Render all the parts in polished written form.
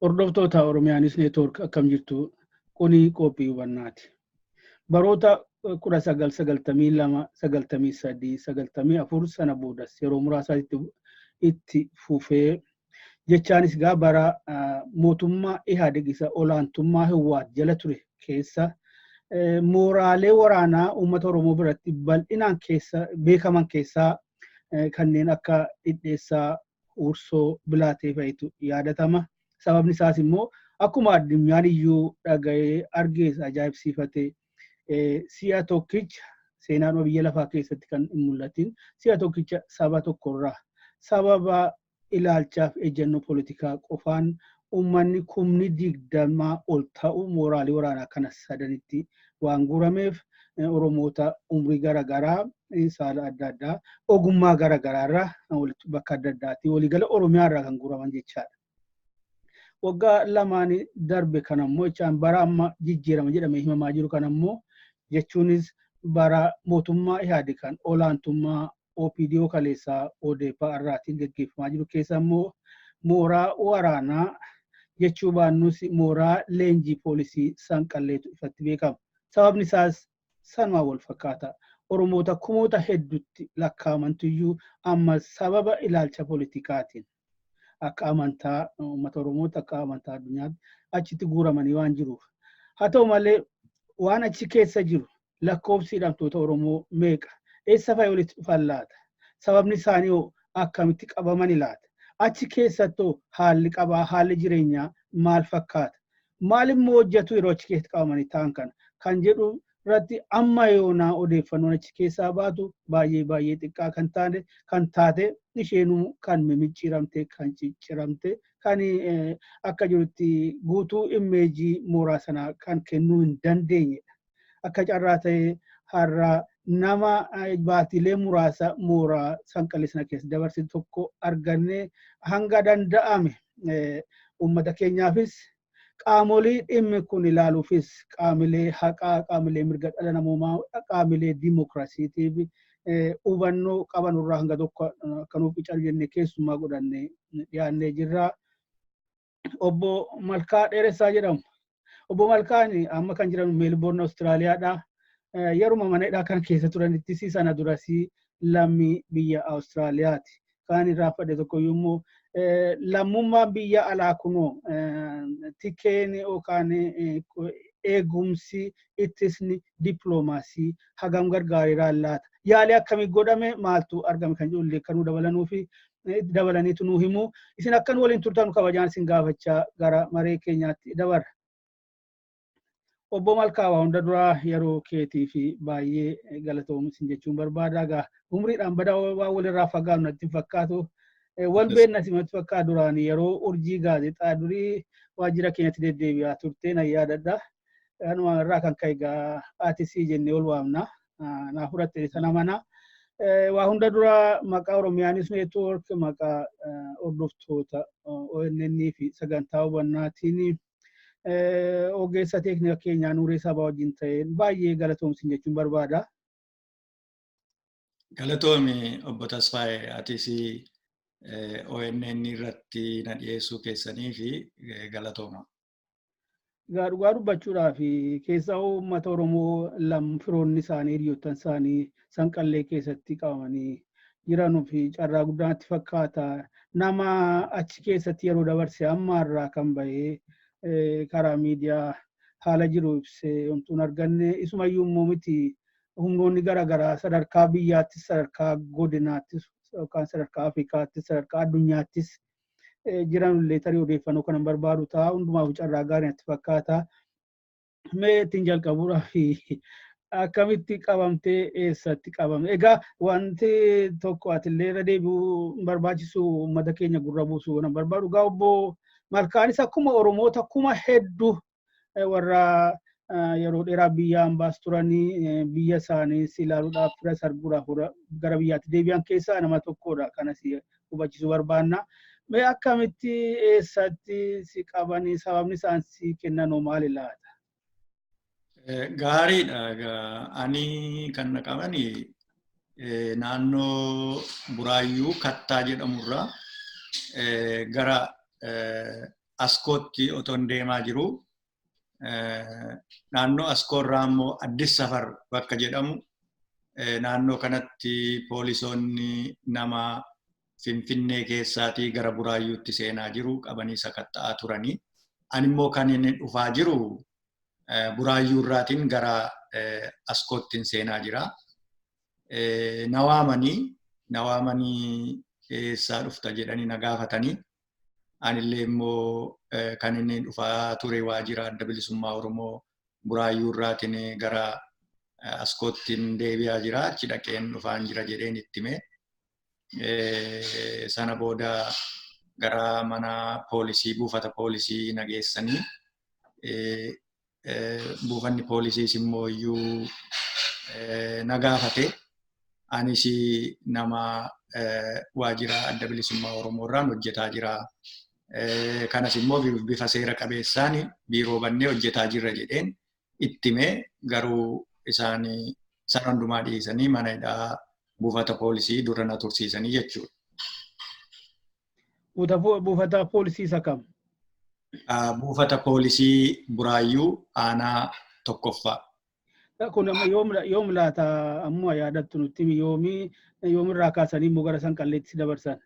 Hordoftoota Oromiyaa News Network akkam jirtu kuni qophii hubannaati. Baroota 1992, 93, 94 sana boodas yeroo muraasaatti itti fufee jechaanis gaa bara mootummaa Ihaadig isa olaantummaa Hiwwaat jala ture keessa mooraalee waraanaa uummata Oromoo biratti bal'inaan keessa beekaman keessaa kanneen akka Dhidheessaa, Huursoo, Bilaatee fa'itu yaadatama. Sababni isaas immoo akkuma addunyaan iyyuu dhaga'ee argees ajaa'ibsiifate si'a tokkicha seenaadhuma biyya lafaa keessatti kan hin mul'atin si'a tokkicha saba tokkorraa sababa ilaalchaaf ejjennoo poolitikaa qofaan uummanni kumni 20 ol ta'u mooraalee waraanaa kana sadanitti waan guurameef Oromoota umrii garaagaraa saala adda addaa ogummaa garaagaraa irraa bakka adda addaatti waliigala Oromiyaa irraa kan guuraman jechaadha. Waggaa lamaan darbe kan ammoo jechaan bara amma jijjiirama jedhamee himamaa jiru kan ammoo jechuunis bara mootummaa Ihaadig kan olaantummaa OPDO kaleessaa ODP irraatiin gaggeeffamaa jiru keessa immoo mooraa waraanaa jechuu baannus mooraa leenjii poolisii Sanqalleetu ifatti beekama. Sababni isaas sanumaan wal fakkaata. Oromoota kumoota hedduutti lakkaa'amantu iyyuu amma sababa ilaalcha politikaatiin akka amantaa uummata Oromootti akka amantaa addunyaatti achitti guuramanii waan jiruuf. Haa ta'u malee waan achi keessa jiru lakkoofsi hidhamtoota Oromoo meeqa? Eessa fa'i walitti dhufan laata? Sababni isaanii hoo akkamitti qabamani laata? Achi keessattoo haalli qabaa, haalli jireenyaa maal fakkaata? Maal immoo hojjetu yeroo achi keessatti qabamanii ta'an kana? Kan jedhu irratti amma yoonaa odeeffannoon achi keessaa baatu baay'ee baay'ee xiqqaa kan taate kan taate isheenuu kan mimicciiramte kan cicciramte kan akka jirutti guutuu immeejii mooraa sanaa kan kennuu hin dandeenyedha. Akka carraa ta'ee har'a nama baatiilee muraasa mooraa sanqallee sana keessa dabarse tokko argannee hanga danda'ame uummata keenyaafis qaamolee dhimmi kun ilaaluufis qaamilee haqaa, qaamilee mirga dhala namoomaa, qaamilee dimokiraasiitiif hubannoo qaban irraa hanga tokko akka nuuf qicalu jennee keessummaa godhannee dhiyaannee jirra. Obbo Malkaa Dheeressaa jedhamu. Obbo Malkaan amma kan jiran Meelboorn Awustiraaliyaadha. Yeruma mana hidhaa kan keessa turanittis sana duras lammii biyya Awustiraaliyaati. Kan irraa fadhe tokko immoo lammummaan biyya alaa kunoo tikeen yookaan eegumsi ittisni dippiloomaasii hagam gargaareera laata? Yaalii akkamii godhame maaltu argame kan jedhu illee kan nu dabalanuu fi dabalaniitu nuu himu. Isin akkan waliin turtan kabajaan isin gaafachaa gara maree keenyaatti dabarra. Obbo Malkaa waa hunda duraa yeroo keetii fi baay'ee galatoomu isin jechuun barbaada. Egaa umriidhaan badaa waan walirraa fagaannu natti hin fakkaatu. Wal beekna simatti fakkaatu duraan yeroo urjii gaazexaa durii waajjira keenyatti deddeebi'aa turte nan yaadadha. Kanuma irraa kan ka'e egaa atisii jennee ol waamna. Naa fudhatte sana mana. Waa hunda dura maqaa Oromiyaa News Network maqaa hordoftoota ONN fi sagantaa hubannaatiin ogeessa teeknika keenyaa Nuuree Sabaa wajjin ta'een baay'ee galatoomsin jechuun barbaada. Galatoomi obbo Tasfaayee atis ONN irratti na dhiyeessuu keessanii fi galatooma. Egaa dhugaa dubbachuudhaaf keessaa uummata Oromoo lam firoonni isaanii hiriyoottan isaanii sanqallee keessatti qabamanii jiranuu fi carraa guddaa natti fakkaata. Nama achi keessatti yeroo dabarse amma irraa kan bahee karaa miidiyaa haala jiru ibsee homtuun arganne isumayyuu immoo miti humnoonni garaagaraa sadarkaa biyyaattis sadarkaa godinaattis yookaan sadarkaa Afrikaattis sadarkaa addunyaattis jiran illee tarii odeeffannoo kanan barbaadu ta'a. Hundumaaf carraa gaarii natti fakkaata. Mee ittiin jalqabuudhaaf akkamitti qabamtee eessatti qabamte? Egaa wanti tokko atillee irra deebi'uu barbaachisu uummata keenya gurra buusuu nan barbaadu. Egaa obbo Malkaanis akkuma Oromoota kuma hedduu warra yeroo dheeraa biyya ambaas turanii biyya isaaniis ilaaluudhaaf, fira arguudhaaf gara biyyaatti deebi'an keessaa nama tokkodha. Kanas hubachiisuu barbaanna. Mee akkamitti, eessatti si qabanii, sababni isaan si kennan hoo maali laata? Gaariidha. Ani kan na qabani naannoo Buraayyuu Kattaa jedhamurraa gara Askootti otoon deemaa jiru, naannoo Askoorraa immoo Addis Safar bakka jedhamu, naannoo kanatti poolisoonni nama Finfinnee keessaatii gara Buraayyuutti seenaa jiru qabanii sakatta'aa turanii. Ani immoo kan inni dhufaa jiru Buraayyuu irraatiin gara Askoottiin seenaa jira. Na waamanii eessaa dhufta jedhanii na gaafatanii. Anillee immoo kan inni dhufaa ture waajjira Adda Bilisummaa Oromoo Buraayyuu irraatiin gara Askoottiin deebi'aa jira. Achi dhaqeen dhufaan jira jedheen itti hime. Sana booda gara mana poolisii, buufata poolisii na geessanii, buufanni poolisiis immoo iyyuu na gaafate. Anis nama waajjira Adda Bilisummaa Oromoo irraan hojjetaa jira. Kanas immoo bifa seera qabeessaan biiroo bannee hojjetaa jirra jedheen itti hime. Garuu isaan sana hundumaa dhiisanii mana hidhaa buufata poolisii dura na tursiisanii jechuudha. Buufata poolisii isa kam? Buufata poolisii Buraayyuu, aanaa tokkoffaa. Kun amma yoom laata? Ammoo yaadattu nutti, yoomii, yoomirraa kaasanii immoo gara Sanqalleetti si dabarsan?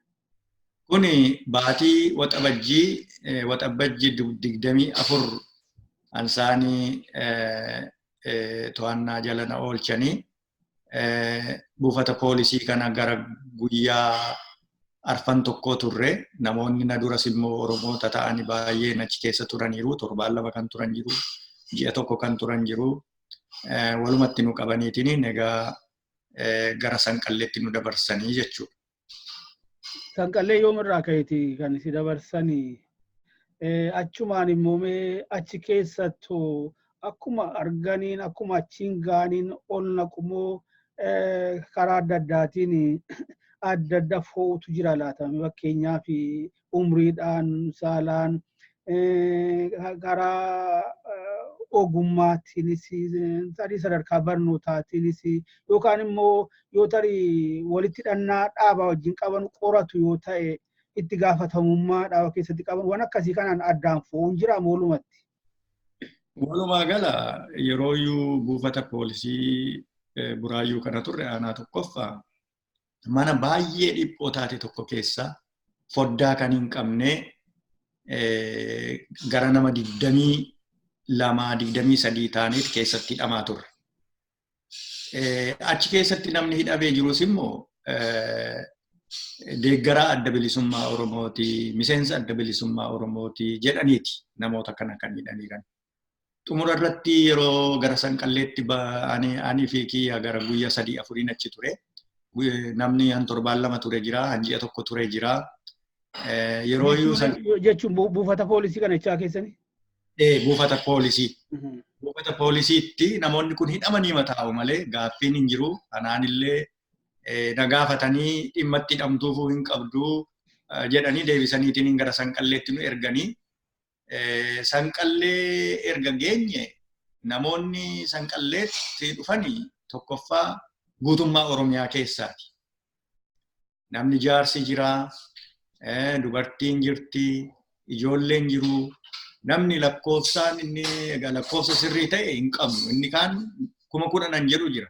Kuni baatii Waxabajjii 24 ansaanii to'annaa jala na oolchanii, buufata poolisii kana gara guyyaa arfan tokkoo turre. Namoonni na duras immoo Oromoota ta'anii baay'een achi keessa turaniiru. Torbaan 2 kan turan jiru, ji'a 1 kan turan jiru. Walumatti nu qabaniitiin egaa gara Sanqalleetti nu dabarsanii jechuudha. Sanqallee yoomirraa ka'eeti kan si dabarsanii? Achumaan immoo mee achi keessattuu akkuma arganiin, akkuma achiin ga'aniin ol naqumoo, karaa adda addaatiin adda adda fo'utu jira laata? Fakkeenyaaf umriidhaan, saalaan, karaa ogummaatiinis, tarii sadarkaa barnootaatiinis, yookaan immoo yoo tarii walitti hidhannaa dhaabaa wajjin qaban qoratu yoo ta'e, itti gaafatamummaa dhaaba keessatti qaban, waan akkasii kanaan addaan fo'uun jira moo walumatti? Walumaa gala yeroo iyyuu buufata poolisii Buraayyuu kana turre, aanaa tokkoffaa, mana baay'ee dhiphoo taate tokko keessa, foddaa kan hin qabne, gara nama 22, 23 ta'aniit keessatti hidhamaa turre. Achi keessatti namni hidhamee jirus immoo deeggaraa Adda Bilisummaa Oromooti, miseensa Adda Bilisummaa Oromooti jedhaniiti namoota kana kan hidhaniiran. Xumura irratti yeroo gara Sanqalleetti ani fi kiyya gara guyyaa 3 4iin achi ture. Namni han torbaan 2 ture jira, han ji'a 1 ture jira. Yeroo iyyuu Jechuun buufata poolisii kana jechaa keessanii? Buufata poolisii. Buufata poolisiitti namoonni kun hidhamanii mataa'u malee gaaffiin hin jiru. Kanaan illee na gaafatanii dhimma itti hidhamtuufuu hin qabdu jedhanii deebisaniitiin gara Sanqalleetti nu erganii. Sanqallee erga geenye namoonni Sanqalleetti dhufanii tokkoffaa guutummaa Oromiyaa keessaati. Namni jaarsi jira, dubartiin jirti, ijoolleen jiru. Namni lakkoofsaan inni egaa lakkoofsa sirrii ta'e hin qabnu. Inni kaan 10,000 jedhu jira.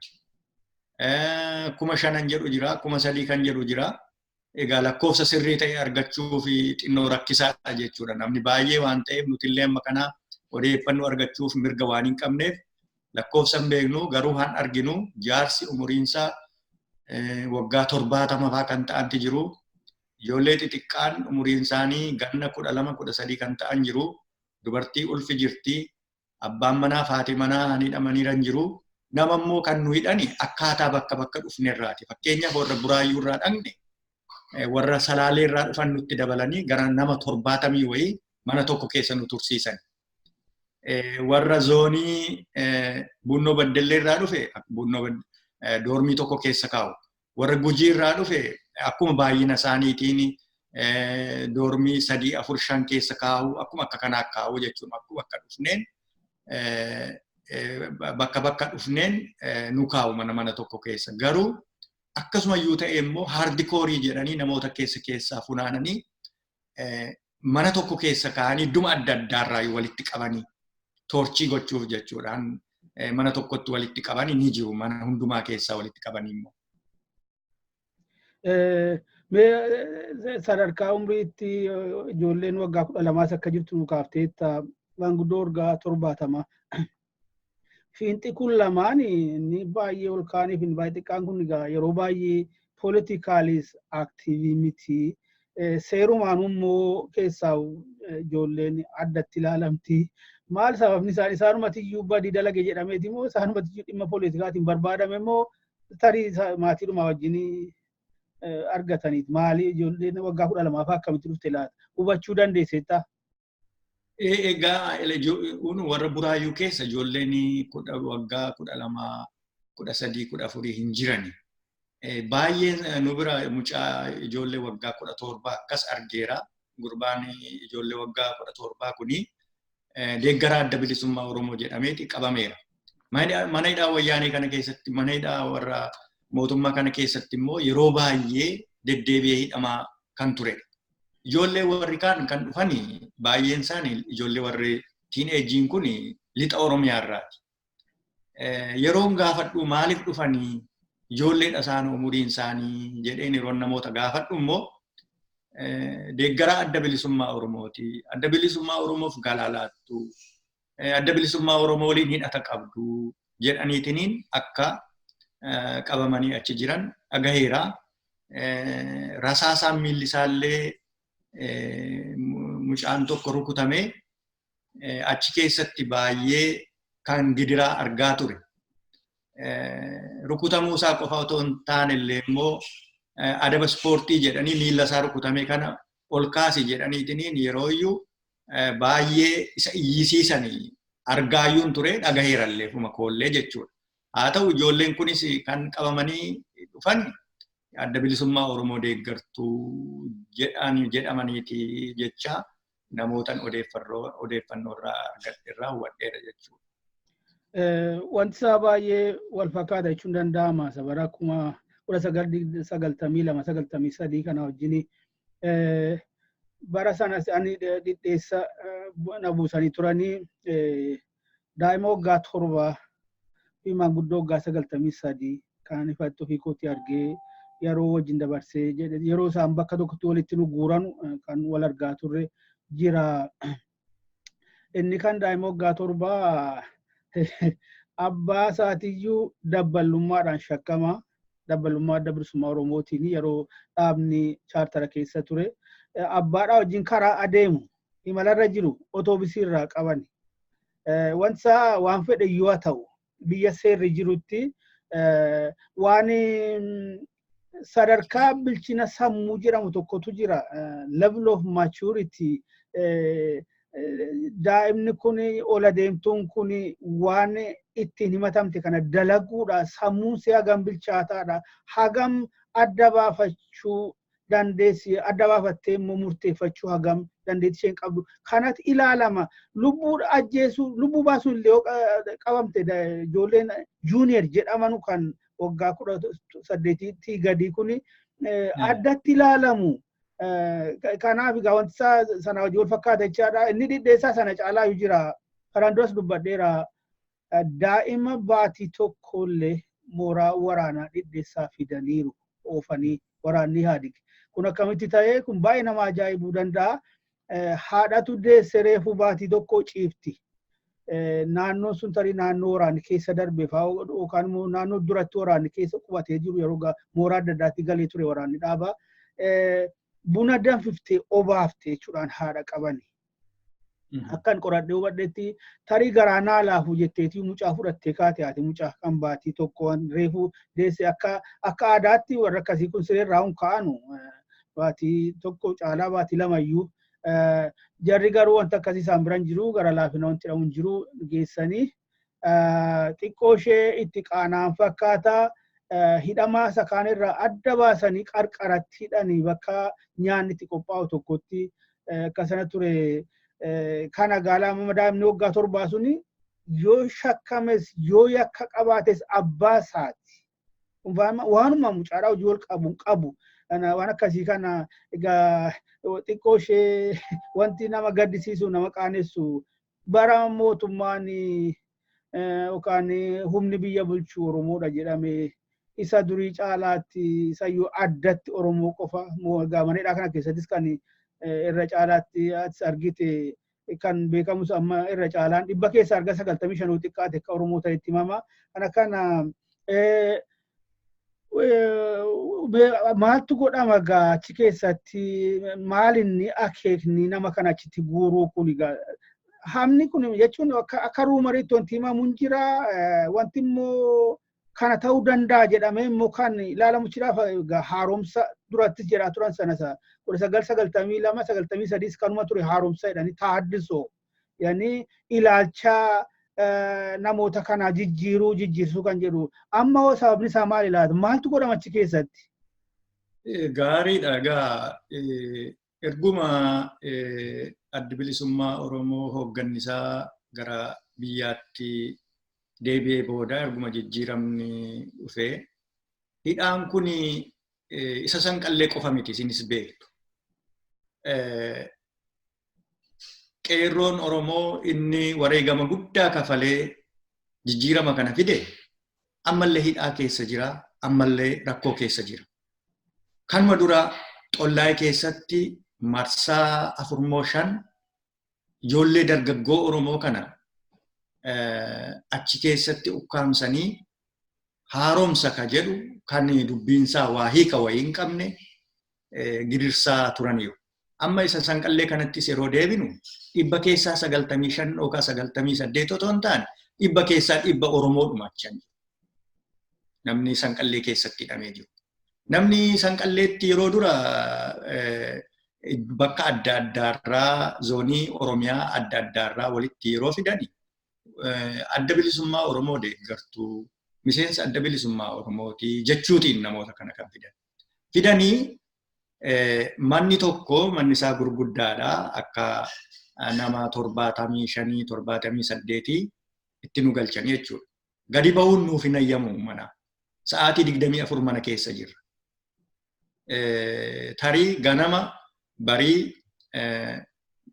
5,000 jedhu jira, 3,000 kan jedhu jira. Egaa lakkoofsa sirrii ta'e argachuuf xinnoo rakkisaadha jechuudha. Namni baay'ee waan ta'eef nuti illee amma kana odeeffannoo argachuuf mirga waan hin qabneef lakkoofsa hin beeknu. Garuu han arginu jaarsi umuriinsaa waggaa 70 fa'aa kan ta'anti jiru. Ijoollee xixiqqaan umuriin isaanii ganna 12, 13 kan ta'an jiru. Dubartii ulfi jirti. Abbaan manaa, haati manaa hidhamaniiran jiru. Nama immoo kan nu hidhani akkaataa bakka bakka dhufnerraati. Fakkeenyaaf warra Buraayyuu irraa dhaqne, warra Salaalee irraa dhufan nutti dabalanii gara nama 70 wayii. Mana tokko keessa nu tursiisan. Warra zoonii Bunnoo Baddellee irraa dhufe Bunnoo doormii tokko keessa kaa'u. Warra Gujii irraa dhufe akkuma baay'ina isaaniitiin doormii 3, 4, 5 keessa kaa'u, akkuma akka kanaa kaa'u jechuudha. Akkuma akka dhufneen, bakka bakka dhufneen nu kaa'u mana mana tokko keessa. Garuu akkasumayyuu ta'e immoo hardcore jedhanii namoota keessa keessaa funaananii mana tokko keessa kaa'anii, idduma adda addaarraa walitti qabanii torture gochuuf jechuudhaan mana tokkotti walitti qabanii ni jiru, mana hundumaa keessaa walitti qabanii immoo. Mee sadarkaa umriitti ijoolleen waggaa 12s akka jirtu nu kaafteetta, maanguddoo waggaa 70. Fiinxi kun lamaan, inni baay'ee ol kaanii fi baay'ee xiqqaan kun, egaa yeroo baay'ee politically active miti. Seerumaan immoo keessaa ijoolleen addatti ilaalamti. Maal sababni isaan isaanumati iyyuu badii dalage jedhameeti moo, isaanumati iyyuu dhimma politikaatiin barbaadame moo, tarii maatiidhuma wajjin argataniit? Maali, ijoolleen waggaa 12 fa'aa akkamitti dhufte laata? Hubachuu dandeesseetta? Egaa warra Buraayyuu keessa ijoolleen waggaa 12, 13, 14 hin jirani. Baay'een nu bira mucaa ijoollee waggaa 17 akkas argeera. Gurbaan ijoollee waggaa 17 kuni deeggaraa Adda Bilisummaa Oromoo jedhameeti qabameera. Mana hidhaa Wayyaanee kana keessatti, mana hidhaa warra mootummaa kana keessatti immoo yeroo baay'ee deddeebi'ee hidhamaa kan turedha. Ijoollee warri kaan kan dhufani baay'een isaanii, ijoollee warri teenageiin kun lixa Oromiyaa irraati. Yeroon gaafadhu, maaliif dhufanii, ijoolleedha isaan umuriin isaanii jedheen yeroo namoota gaafadhu immoo, deeggaraa Adda Bilisummaa Oromooti. Adda Bilisummaa Oromoof galaa laattu. Adda Bilisummaa Oromoo waliin hidhata qabdu jedhaniitiniin akka qabamanii achi jiran dhagaheera. Rasaasaan miilli isaallee mucaan tokko rukutamee achi keessatti baay'ee kan gidiraa argaa ture. Rukutamuu isaa qofa otoo hin taane illee immoo adaba ispoortii jedhanii miilla isaa rukutame kana ol kaasi jedhaniitiniin yeroo iyyuu baay'ee isa iyyisiisanii argaayyuun ture, dhagaheerallee fuma koollee jechuudha. Haa ta'u, ijoolleen kunis kan qabamanii dhufan Adda Bilisummaa Oromoo deeggartuu jedhamaniiti jecha namootan odeeffannoo irraa argadhe irraa hubadheera jechuudha. Wanti isaa baay'ee wal fakkaata jechuun danda'ama. Bara 1992, 93 kana wajjin, bara sanas ani Dhidheessa na buusanii turanii, daa'ima waggaa 7 fi maanguddoo waggaa 93 kan ifatti ofii kootti argee yeroo wajjin dabarsee jedhe, yeroo isaan bakka tokkotti walitti nu guuran kan wal argaa turre jira. Inni kan daa'ima waggaa 7 abbaa isaatiyyuu dabballummaadhaan shakkama. Dabballummaa Adda Bilisummaa Oromootiin yeroo dhaabni chaartara keessa ture. Abbaadhaa wajjin karaa adeemu, imalarra jiru, otoobisii irraa qaban. Wanti waan fedhe yoo ta'u, biyya seerri jirutti waan sadarkaa bilchina sammuu jedhamu tokkotu jira. Level of maturity. Daa'imni kun, ol adeemtuun kun, waan ittiin himatamte kana dalaguudha. Sammuun see hagam bilchaataadha? Hagam adda baafachuu dandeessi? Adda baafattee immoo murteeffachuu hagam dandeettii isheen qabdu kanatti ilaalama. Lubbuu ajjeesuu, lubbuu baasuu illee yoo qabamte, ijoolleen junior jedhamanu kan waggaa 18tti gadii kun addatti ilaalamu. Kanaaf egaa wanti isaa sana wajjin wal fakkaata jechaadha. Inni Dhidheessaa sana caalaa jira. Kanaan duras dubbadheera. Daa'ima baatii tokkollee mooraa waraanaa Dhidheessaa fidaniiru oofanii waraanni Ihaadig. Kun akkamitti ta'ee? Kun baay'ee nama ajaa'ibuu danda'a. Haadhatu deesse, reefu baatii tokko ciifti. Naannoon sun tarii naannoo waraanni keessa darbe fa'aa yookaan immoo naannoo duratti waraanni keessa qubatee jiru, yeroo mooraa adda addaatti galee ture waraanni dhaabaa. Buna danfiftee obaafte jechuudhaan haadha qabani. Akkan qoradhee hubadhetti, tarii garaa naa laafu jetteetii mucaa fudhattee kaate haati mucaa kan baatii tokko reefu deesse. Akka aadaatti warra akkasii kun sireerraa hin ka'anu, baatii tokko caalaa baatii lamayyuu. Jarri garuu wanta akkasii isaan biran jiru, gara laafina wanti jedhamu hin jiru. Geessanii xiqqoo ishee itti qaanaan fakkaata, hidhamaa isa kaan irraa adda baasanii qarqaratti hidhanii bakka nyaanni itti qophaa'u tokkotti akkasana ture. Kana gaalaa daa'imni waggaa 7 suni yoo shakkames, yoo yakka qabaates, abbaa isaati. Waanuma mucaadhaa hojii wal qabu qabu. Waan akkasii kana egaa xiqqoo ishee wanti nama gaddisiisu, nama qaanessu, bara mootummaan yookaan humni biyya bulchu Oromoodha jedhame isa durii caalaatti isayyuu addatti Oromoo qofa gaamaneedhaa kana keessattis kan irra caalaatti argite kan beekamus amma irra caalaan dhibba keessa arga 95 xiqqaate akka Oromoo ta'etti himama. Kana maaltu godhama gaa achi keessatti? Maal inni akeekni nama kana achitti guuruu kun egaa? Hamni kun jechuun akka rumouriitti wanti himamu hin jira. Wanti immoo kana ta'uu danda'a jedhamee immoo kan ilaalamu jira. Haaromsa durattis jedhaa turan sana, 1992, 93s kanuma ture, haaromsa jedhanii, taaddisoo yani ilaalcha namoota kanaa jijjiiruu, jijjiirsuu kan jedhu. Amma hoo sababni isaa maal ilaata? Maaltu godhama achi keessatti? Gaariidha. Egaa erguma Addi Bilisummaa Oromoo hooggannisaa gara biyyaatti deebi'ee booda, erguma jijjiiramni dhufee, hidhaan kun isa Sanqallee qofa miti, isinis beektu. Qeerroon Oromoo inni wareegama guddaa kafalee jijjiirama kana fide ammallee hidhaa keessa jira, ammallee rakkoo keessa jira. Kanuma dura Xollaayee keessatti marsaa afurmoo shan ijoollee dargaggoo Oromoo kana achi keessatti ukkaamsanii haaromsa ka jedhu kan dubbiinsaa waa hiika wayii hin qabne gidirsaa turaniiru. Amma isa Sanqallee kanattis yeroo deebinu, 95% yookaan 98% otoo hin taane 100% Oromoodhuma achan jiru. Namni Sanqallee keessatti hidhamee jiru. Namni Sanqalleetti yeroo dura bakka adda addaarraa, zoonii Oromiyaa adda addaarraa walitti yeroo fidani, Adda Bilisummaa Oromoo deeggartuu, miseensa Adda Bilisummaa Oromooti jechuutiin namoota kana kan fidan. Fidanii manni tokko manni isaa gurguddaadha, akka nama 75, 78 itti nu galchanii jechuudha. Gadi bahuun nuuf hin ayyamu mana. Sa'aatii 24 mana keessa jirra. Tarii ganama barii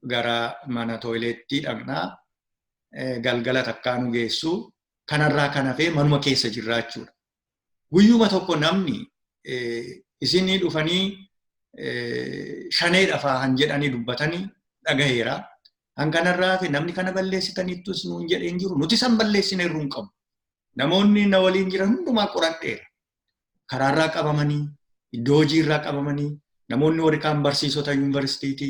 gara mana toiletii dhaqnaa, galgala takkaa nu geessu, kanarraa kan hafee manuma keessa jirra jechuudha. Guyyuma tokko namni isinii dhufanii shaneedha faa han jedhanii dubbatanii dhagaheera. Han kanarraa hafe namni kana balleessitaniittus nuun jedhee hin jiru. Nuti san balleessineerru hin qabu. Namoonni na waliin jiran hundumaa qoradheera. Karaarraa qabamanii, iddoo hojiirraa qabamanii, namoonni warri kaan barsiisota yuunivarsiitiiti,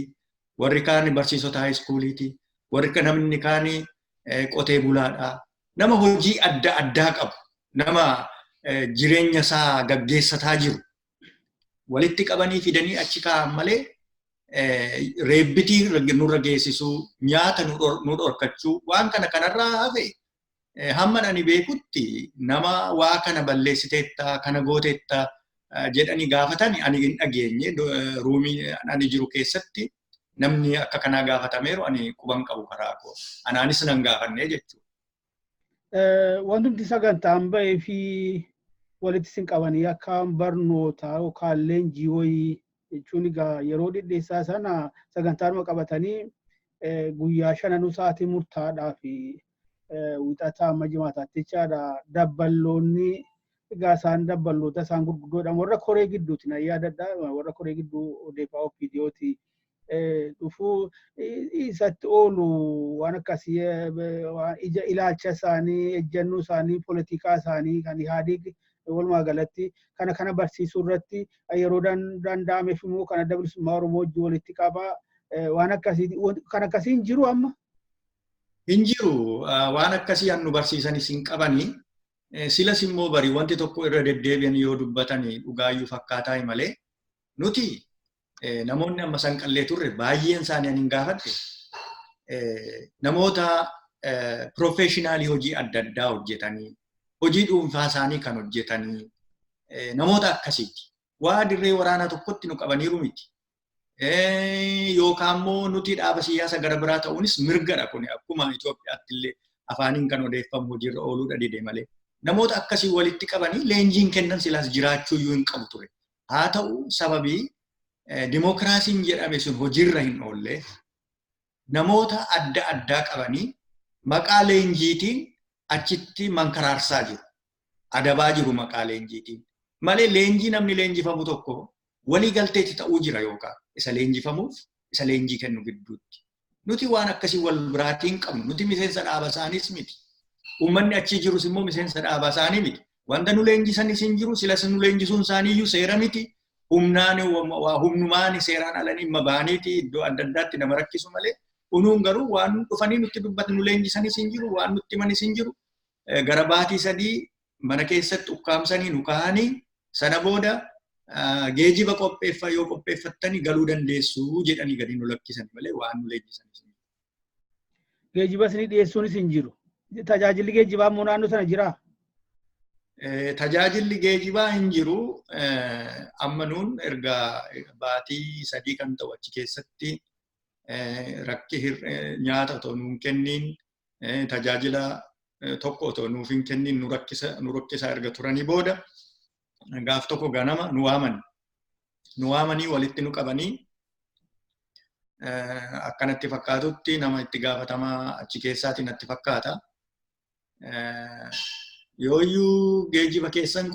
warri kaan barsiisota high schooliiti, warri namni kaan qotee bulaadha. Nama hojii adda addaa qabu, nama jireenya isaa gaggeessataa jiru walitti qabanii fidanii achi kaa'an malee reebbitii nurra geessisuu, nyaata nu dhorkachuu, waan kana kanarraa hafe hamma ani beekutti nama waa kana balleessiteetta, kana gooteetta jedhanii gaafatan ani hin dhageenye. Roomii ani jiru keessatti namni akka kanaa gaafatameeru ani quban qabu karaa koo. Anaanis nan gaafanne jechuudha. Wantumti sagantaan bahee fi walitti isin qabanii akka barnootaa yookaan leenjii wayii jechuun egaa yeroo dhidheessaa sana sagantaanuma qabatanii guyyaa shananuu sa'aatii murtaadhaa fi wixataa amma jimaataatti jechaadha. Dabballoonni egaa isaan dabballoota isaan gurguddoodha. Warra koree gidduuti na yaadadha. Warra koree gidduu odeeffaa OPDOti. Dhufuu isatti oolu waan akkasii ija ilaalcha isaanii, ejjennoo isaanii, poolitikaa isaanii kan Ihaadiig walumaa galatti kana kana barsiisuu irratti yeroo danda'ameef immoo kan Adda Bilisummaa Oromoo wajjin walitti qaba. Waan akkasii kan akkasii hin jiru amma. Hin jiru. Waan akkasii nu barsiisanis hin qabani. Silas immoo bari wanti tokko irra deddeebi'an yoo dubbatani dhugaayyuu fakkaataa malee nuti Namoonni amma Sanqallee turre baay'een isaanii ani hin gaafadhe, namoota professional hojii adda addaa hojjetanii, hojii dhuunfaa isaanii kan hojjetanii, namoota akkasiiti. Waa dirree waraanaa tokkotti nu qabaniiru miti. Yookaan immoo nuti dhaaba siyaasa gara biraa ta'uunis mirgadha. Kun akkuma Itoophiyaatti illee afaaniin kan odeeffamu hojiirra ooluudha dide malee. Namoota akkasii walitti qabanii leenjiin kennan silaas jiraachuu iyyuu hin qabu ture. Haa ta'u, sababii dimookiraasiin jedhame sun hojiirra hin oolle, namoota adda addaa qabanii maqaa leenjiitiin achitti mankaraarsaa jiru. Adabaa jiru maqaa leenjiitiin. Malee leenjii namni leenjifamu tokko walii galteetti ta'uu jira yookaan isa leenjifamuuf isa leenjii kennu gidduutti. Nuti waan akkasii wal biraatiin qabnu. Nuti miseensa dhaaba isaaniis miti. Uummanni achi jirus immoo miseensa dhaaba isaanii miti. Wanta nu leenjisanis hin jiru, silas nu leenjisuun isaanii iyyuu seera miti. Humnaan humnumaan seeraan alanii dhimma bahaniiti iddoo adda addaatti nama rakkisu malee. Unuun garuu waan dhufanii nutti dubbatan, nu leenjisanis hin jiru, waan nutti himanis hin jiru. Gara baatii 3 mana keessatti ukkaamsanii nu kaa'anii, sana booda geejiba qopheeffa yoo qopheeffattanii galuu dandeessu jedhanii gadi nu lakkisan malee waan nu leenjisanis hin jiru. Geejiba isinii dhiyeessuunis hin jiru. Tajaajilli geejjibaa immoo naannoo sana jiraa? Tajaajilli geejibaa hin jiru. Amma nuun erga baatii 3 kan ta'u achi keessatti rakki nyaata otoo nuun kenniin, tajaajila tokko otoo nuuf hin kenniin nu rakkisaa erga turanii booda, gaaf tokko ganama nu waaman. Nu waamanii walitti nu qabanii, akkanatti fakkaatutti nama itti gaafatamaa achi keessaatiin natti fakkaata. Yooyyuu geejiba keessan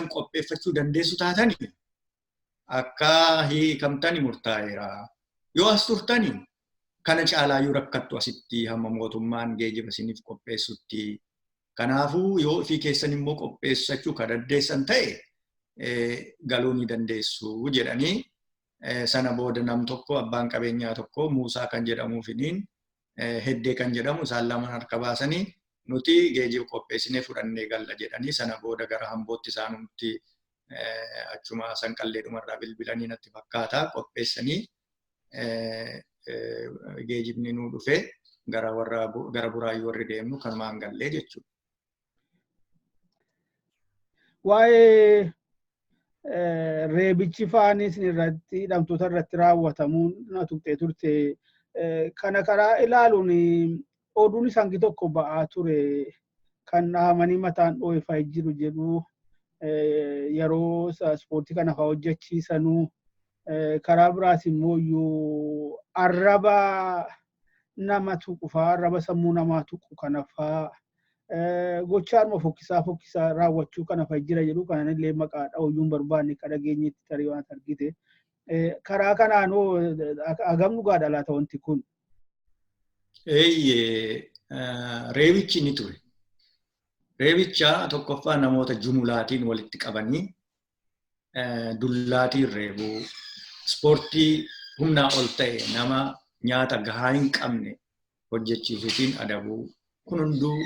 qopheeffachuu dandeessu taatanii akka hiikamtani murtaa'eera. Yoo as turtani kana caalaayyuu rakkattu asitti hamma mootummaan geejiba isiniif qopheessutti. Kanaafuu yoo ofii keessan immoo qopheessachuu kan dandeessan ta'e galuu ni dandeessu jedhanii, sana booda nam tokko, abbaan qabeenyaa tokko, Muusaa kan jedhamuufiniin Heddee kan jedhamu, isaan lama harka baasanii, nuti geejiba qopheessinee fudhannee galla jedhanii, sana booda gara Hambootti isaanumti achuma Sanqalleedhumarraa bilbilanii natti fakkaata qopheessanii, geejibni nuu dhufee gara warra gara Buraayyuu warri deemnu kanumaan gallee jechuudha. Waa'ee reebichi faanis irratti hidhamtoota irratti raawwatamuun na tuqxee turte. Kana karaa ilaaluun oduun hangi tokko ba'aa ture, kan dhahamanii mataan dhoo'ee jiru jedhu, yeroo ispoortii kana fa'aa hojjechiisanuu, karaa biraas immoo iyyuu arraba nama tuqu fa'aa, arraba sammuu namaa tuqu kana fa'aa, gochaanuma fokkisaa fokkisaa raawwachuu kana fa'a jira jedhu. Kanan illee maqaa dha'uyyuu hin barbaanne, kan dhageenyetti tarii waan argite. Karaa kanaanoo hagam dhugaadha laata wanti kun? Eeyyee, reebichi ni ture. Reebicha tokkoffaa namoota jumulaatiin walitti qabanii dullaatiin reebuu, ispoortii humnaa ol ta'e nama nyaata gahaa hin qabne hojjechiisuutiin adabuu, kun hunduu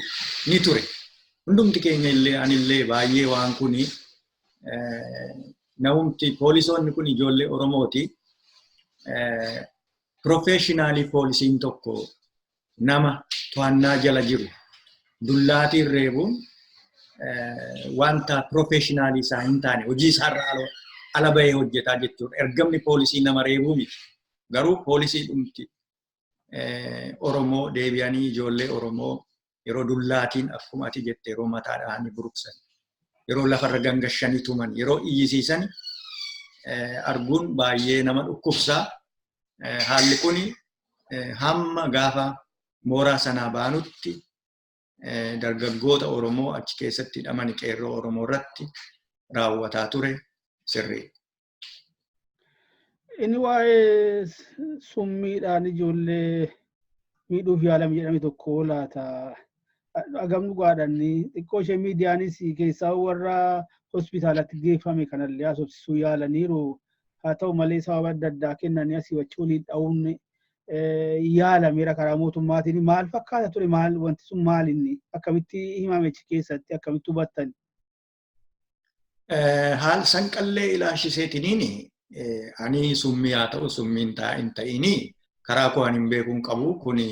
ni ture. Hundumti keenya illee, anillee baay'ee waan kuni, namumti poolisoonni kun ijoollee Oromooti. Professional poolisiin tokko nama to'annaa jala jiru dullaatiin reebuun wanta professional isaa hin taane, hojii isaarraa ala bahee hojjetaa jechuudha. Ergamni poolisii nama reebuu miti. Garuu poolisii dhumti Oromoo deebi'anii ijoollee Oromoo yeroo dullaatiin, akkuma ati jette, yeroo mataa dhahanii buruqsan, yeroo lafarra gangashanii tuman, yeroo iyyisiisan arguun baay'ee nama dhukkubsaa. Haalli kun hamma gaafa mooraa sanaa baanutti dargaggoota Oromoo achi keessatti hidhaman, qeerroo Oromoo irratti raawwataa ture sirrii. Inni waa'ee summiidhaan ijoollee miidhuuf yaalame jedhame tokko laata? Hagam dhugaadhaan? Xiqqoo ishee miidiyaanis keessaa warra hospitaalatti geeffame kanallee haasofsiisuu yaalaniiru. Haa ta'u malee sababa adda addaa kennanii asii achi waliin dha'uun yaalameera karaa mootummaatiin. Maal fakkaata ture? Maal wanti sun, maal inni akkamitti himame achi keessatti, akkamitti hubattan? Haal Sanqallee ilaalchiseetiniin Ani summii haa ta'u summii hin ta'inii karaa koo ani hin beekuun qabu kuni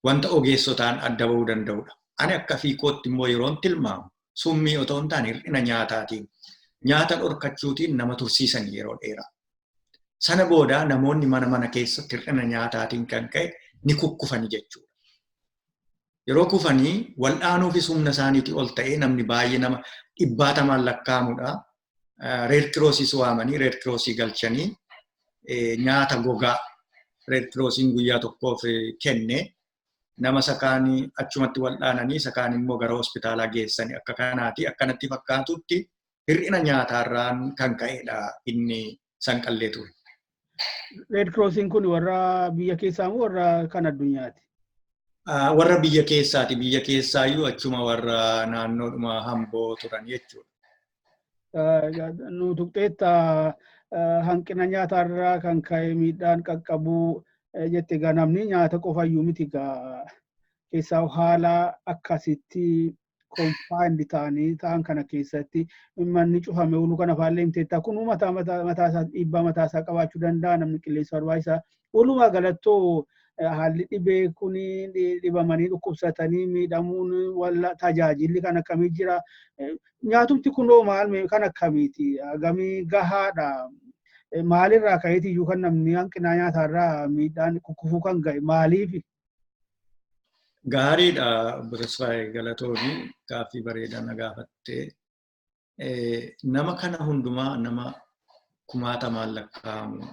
wanta ogeessotaan adda bahuu danda'udha. Ani akka fiikootti immoo yeroon tilmaamu summii otoo hin taane hir'ina nyaataatiin nyaata dhorkachuutiin nama tursiisan yeroo dheeraa. Sana booda namoonni mana mana keessatti hir'ina nyaataatiin kan ka'e ni kukkufani jechuudha. Yeroo kufanii wal'aanuufis humna isaaniitii ol ta'ee namni baay'ee nama dhibbaatamaan lakkaa'amudha. Red Crossiis waamanii Red Crossii galchanii nyaata gogaa Red Crossiin guyyaa tokkoof kenne nama sakaan achumatti wal'aananii sakaan immoo gara hospitaalaa geessanii akka kanaati akkanatti fakkaatutti hir'ina nyaataarraan kan ka'edha inni sanqallee ture. Red Crossiin kun warra biyya keessaa moo warra kan addunyaati? Warra biyya keessaati. Biyya keessaayyuu achuma warra naannoodhuma Hamboo turan jechuudha. Nu tuqxeetta hanqina nyaataarraa kan ka'e miidhaan qaqqabuu jette egaa namni nyaata qofayyuu miti egaa keessaa haala akkasitti confined ta'anii ta'an kana keessatti manni cufame ooluu kana faallee himteetta kun mataa mataa isaa dhiibbaa mataa isaa qabaachuu danda'a namni qilleensa barbaachisaa. Walumaa galattoo haalli dhibee kun dhibamanii dhukkubsatanii miidhamuun walla tajaajilli kan akkamii jira. Nyaatumti kunoo maal kan akkamiiti? Hagamii gahaadha? Maalirraa ka'eeti iyyuu kan namni hanqina nyaataarraa miidhaan kukkufuu kan ga'e maaliif? Gaariidha obbo Tasfaayee Galatoomii gaaffii bareedaa na gaafattee. Nama kana hundumaa nama kumaatamaan lakkaa'amu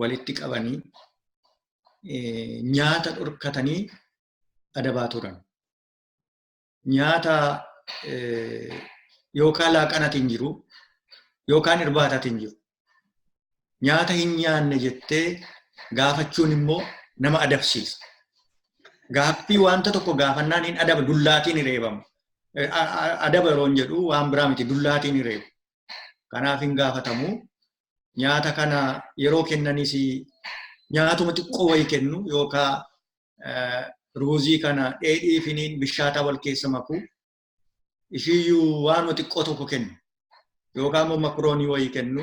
walitti qabanii nyaata dhorkatanii adabaa turan. Nyaata yookaan laaqanatiin jiru yookaan irbaataatiin jiru. Nyaata hin nyaanne jettee gaafachuun immoo nama adabsiisa. Gaaffii wanta tokko gaafannaan hin adaba dullaatiin hin reebamu. Adaba yeroon jedhu waan biraa miti dullaatiin hin reebu. Kanaaf hin gaafatamu. Nyaata kana yeroo kennanis nyaatuma xiqqoo wayii kennu yookaan ruuzii kana dheedhii finiin bishaataa wal keessa makuu ishiiyyuu waanuma xiqqoo tokko kennu yookaan immoo makroonii wayii kennu.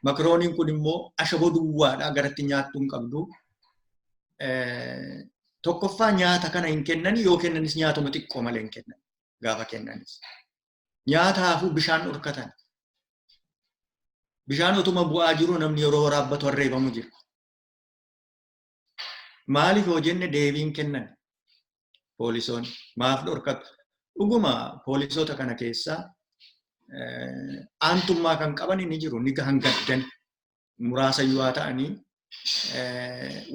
Makrooniin kun immoo ashaboo duwwaadha garatti nyaattuu hin qabdu. Tokkoffaa nyaata kana hin kennan yoo kennanis nyaatuma xiqqoo malee hin kennan gaafa kennanis. Nyaataafuu bishaan dhorkatan. Bishaan utuma bu'aa jiru namni yeroo waraabbatu harreefamu jira. Maaliif yoo jenne deebiin kennan poolisoonni maaf dhorkatu. Dhuguma poolisoota kana keessaa aantummaa kan qaban ni jiru ni hangaddan muraasa yoo ta'anii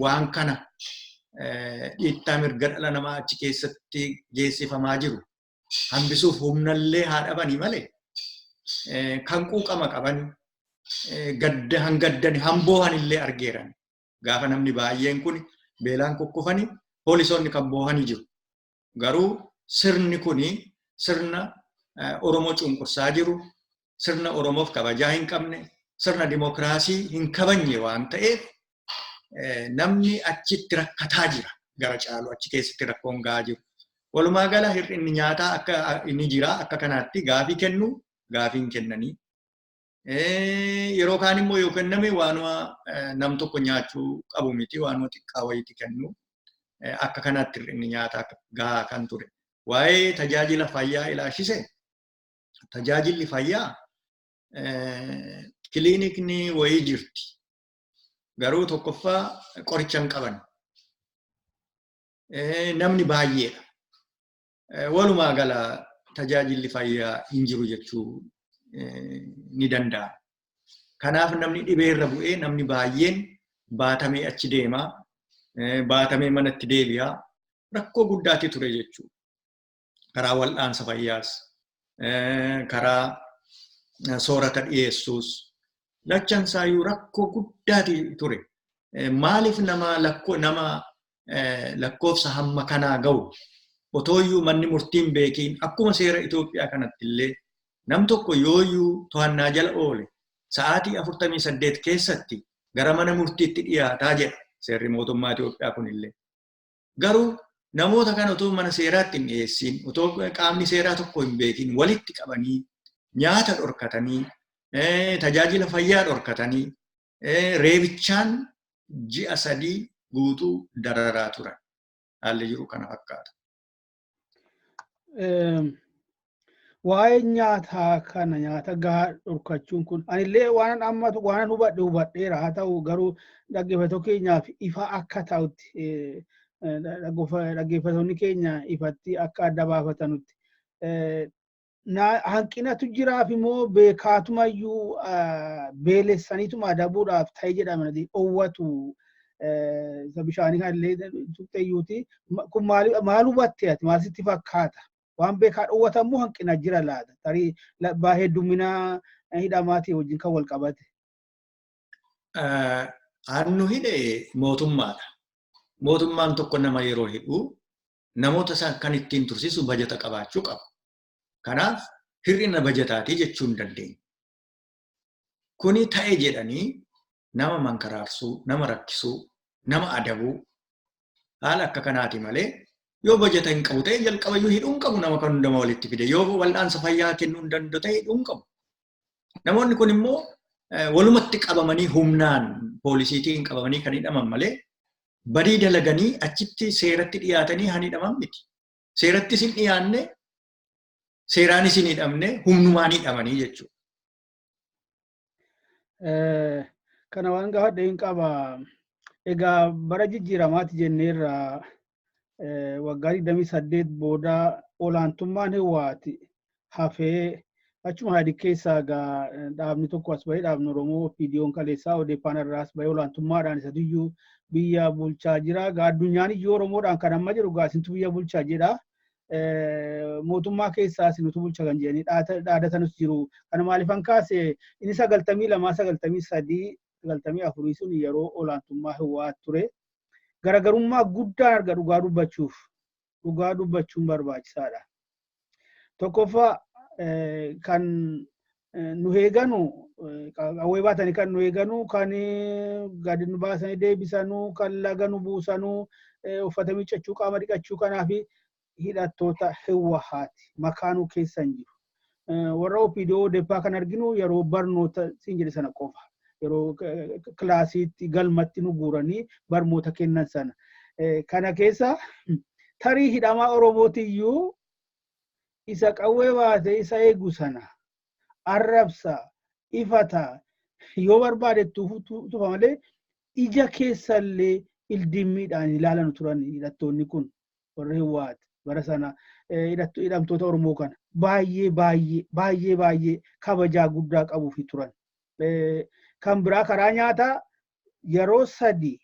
waan kana dhiittaa mirga dhala namaa achi keessatti geessifamaa jiru hambisuuf humnallee haa dhabanii malee kan quuqama qaban gadda hangaddani hamboohanillee argeeran. Gaafa namni baay'een kun beelaan kukkufani poolisoonni kan boohanii jiru. Garuu sirni kuni sirna Oromoo cunqursaa jiru, sirna Oromoof kabajaa hin qabne, sirna dimokiraasii hin kabajne waan ta'eef namni achitti rakkataa jira. Gara caalu achi keessatti rakkoon gahaa jiru. Walumaa gala hir'inni nyaataa akka inni jira akka kanaatti gaafii kennu gaafii hin kennanii. Yeroo kaan immoo yoo kenname waanuma nam tokko nyaachuu qabu miti waanuma xiqqaa wayiiti kennu. Akka kanaatti hir'inni nyaataa gahaa kan ture. Waa'ee tajaajila fayyaa ilaashise tajaajilli fayyaa kiliinikni wayii jirti. Garuu tokkoffaa qoricha hin qaban. Namni baay'eedha. Walumaa gala tajaajilli fayyaa hin jiru jechuu ni danda'a. Kanaaf namni dhibeerra bu'ee namni baay'een baatamee achi deema, baatamee manatti deebi'a. Rakkoo guddaati ture jechuudha. Karaa wal'aansa fayyaas, karaa soorata dhiyeessuus lachansaayyuu rakkoo guddaati ture. Maaliif nama lakkoo nama lakkoofsa hamma kanaa ga'u otooyyuu manni murtiin beekiin akkuma seera Itoophiyaa kanatti illee nam tokko yooyyuu to'annaa jala oole sa'aatii 48 keessatti gara mana murtiitti dhiyaataa jedha seerri mootummaa Itoophiyaa kunillee. Garuu namoota kana otoo mana seeraatti hin dhiyeessiin otoo qaamni seeraa tokko hin beekiin walitti qabanii nyaata dhorkatanii tajaajila fayyaa dhorkatanii, reebichaan ji'a 3 guutuu dararaa turan. Haalli jiru kana fakkaata. Waa'ee nyaataa kana, nyaata gahaa dhorkachuun kun, anillee waan amma waan hubadhe hubadheera. Haa ta'u garuu dhaggeeffattoota keenyaaf ifa akka ta'utti, dhaggeeffattoonni keenya ifatti akka adda baafatanutti, hanqinatu jiraaf immoo beekaatumayyuu beelessaniituma adabuudhaaf ta'e jedhama dhoowwatu? Isa bishaanii kanallee tuqxeeyyuuti. Kun maal hubatte ati? Maal sitti fakkaata? Waan beekaa dhoowwatamu hanqina jira laata? Tarii heddumina hidhamaatii wajjin kan wal qabate. Hannu hidhe mootummaadha. Mootummaan tokko nama yeroo hidhu namoota isaa kan ittiin tursiisu bajata qabaachuu qaba. Kanaaf hir'ina bajataatii jechuu hin dandeenyu. Kuni ta'e jedhanii nama mankaraarsuu, nama rakkisuu, nama adabuu haala akka kanaati malee, yoo bajata hin qabu ta'e jalqabayyuu hidhuu hin qabu. Nama kan hundumaa walitti fide yoo wal'aansa fayyaa kennuu hin danda'u ta'e hidhuu hin qabu. Namoonni kun immoo walumatti qabamanii, humnaan poolisiitiin qabamanii kan hidhaman malee badii dalaganii achitti seeratti dhiyaatanii han hidhaman miti. Seerattis hin dhiyaanne, seeraanis hin hidhamne, humnumaan hidhamanii jechuudha. Kana waan gaafadhe hin qaba. Egaa bara jijjiiramaati jenneerra, waggaa 28 booda olaantummaan Hiwaati hafee achuma hadi keessaa egaa dhaabni tokko as bahee, dhaabni Oromoo OPDO'n kaleessaa ODP'n irraa as bahee olaantummaadhaan isatuyyuu biyya bulchaa jira. Egaa addunyaan iyyuu Oromoodhaan kan amma jiru egaa isintu biyya bulchaa jedha. Mootummaa keessaa isinutu bulcha kan jedhanii dhaadatanus jiru. Kana maaliifan kaase? Inni 92, 93, 94 sun yeroo olaantummaa Hiwaat ture. Garaagarummaa guddaan arga dhugaa dubbachuuf. Dhugaa dubbachuun barbaachisaadha. Tokkoffaa, kan nu eeganu, qawwee baatanii kan nu eeganu, kan gadi nu baasanii deebisanu, kan laga nu buusanu, uffata miiccachuu, qaama dhiqachuu kanaaf hidhattoota Hiwahaati. Makaanuu keessa hin jiru. Warra OPDO ODP kan arginu yeroo barnoota siin jedhe sana qofa. Yeroo kilaasiitti galmatti nu guuranii barnoota kennan sana. Kana keessa tarii hidhamaa Oromootiyyuu isa qawwee baate isa eegu sana arrabsa, ifata, yoo barbaade tufa malee ija keessallee ildimmiidhaan ilaalan turan hidhattoonni kun, warri Hiwaat bara sana hidhamtoota Oromoo kana baay'ee baay'ee baay'ee baay'ee kabajaa guddaa qabuufi turan. Kan biraa, karaa nyaataa yeroo sadi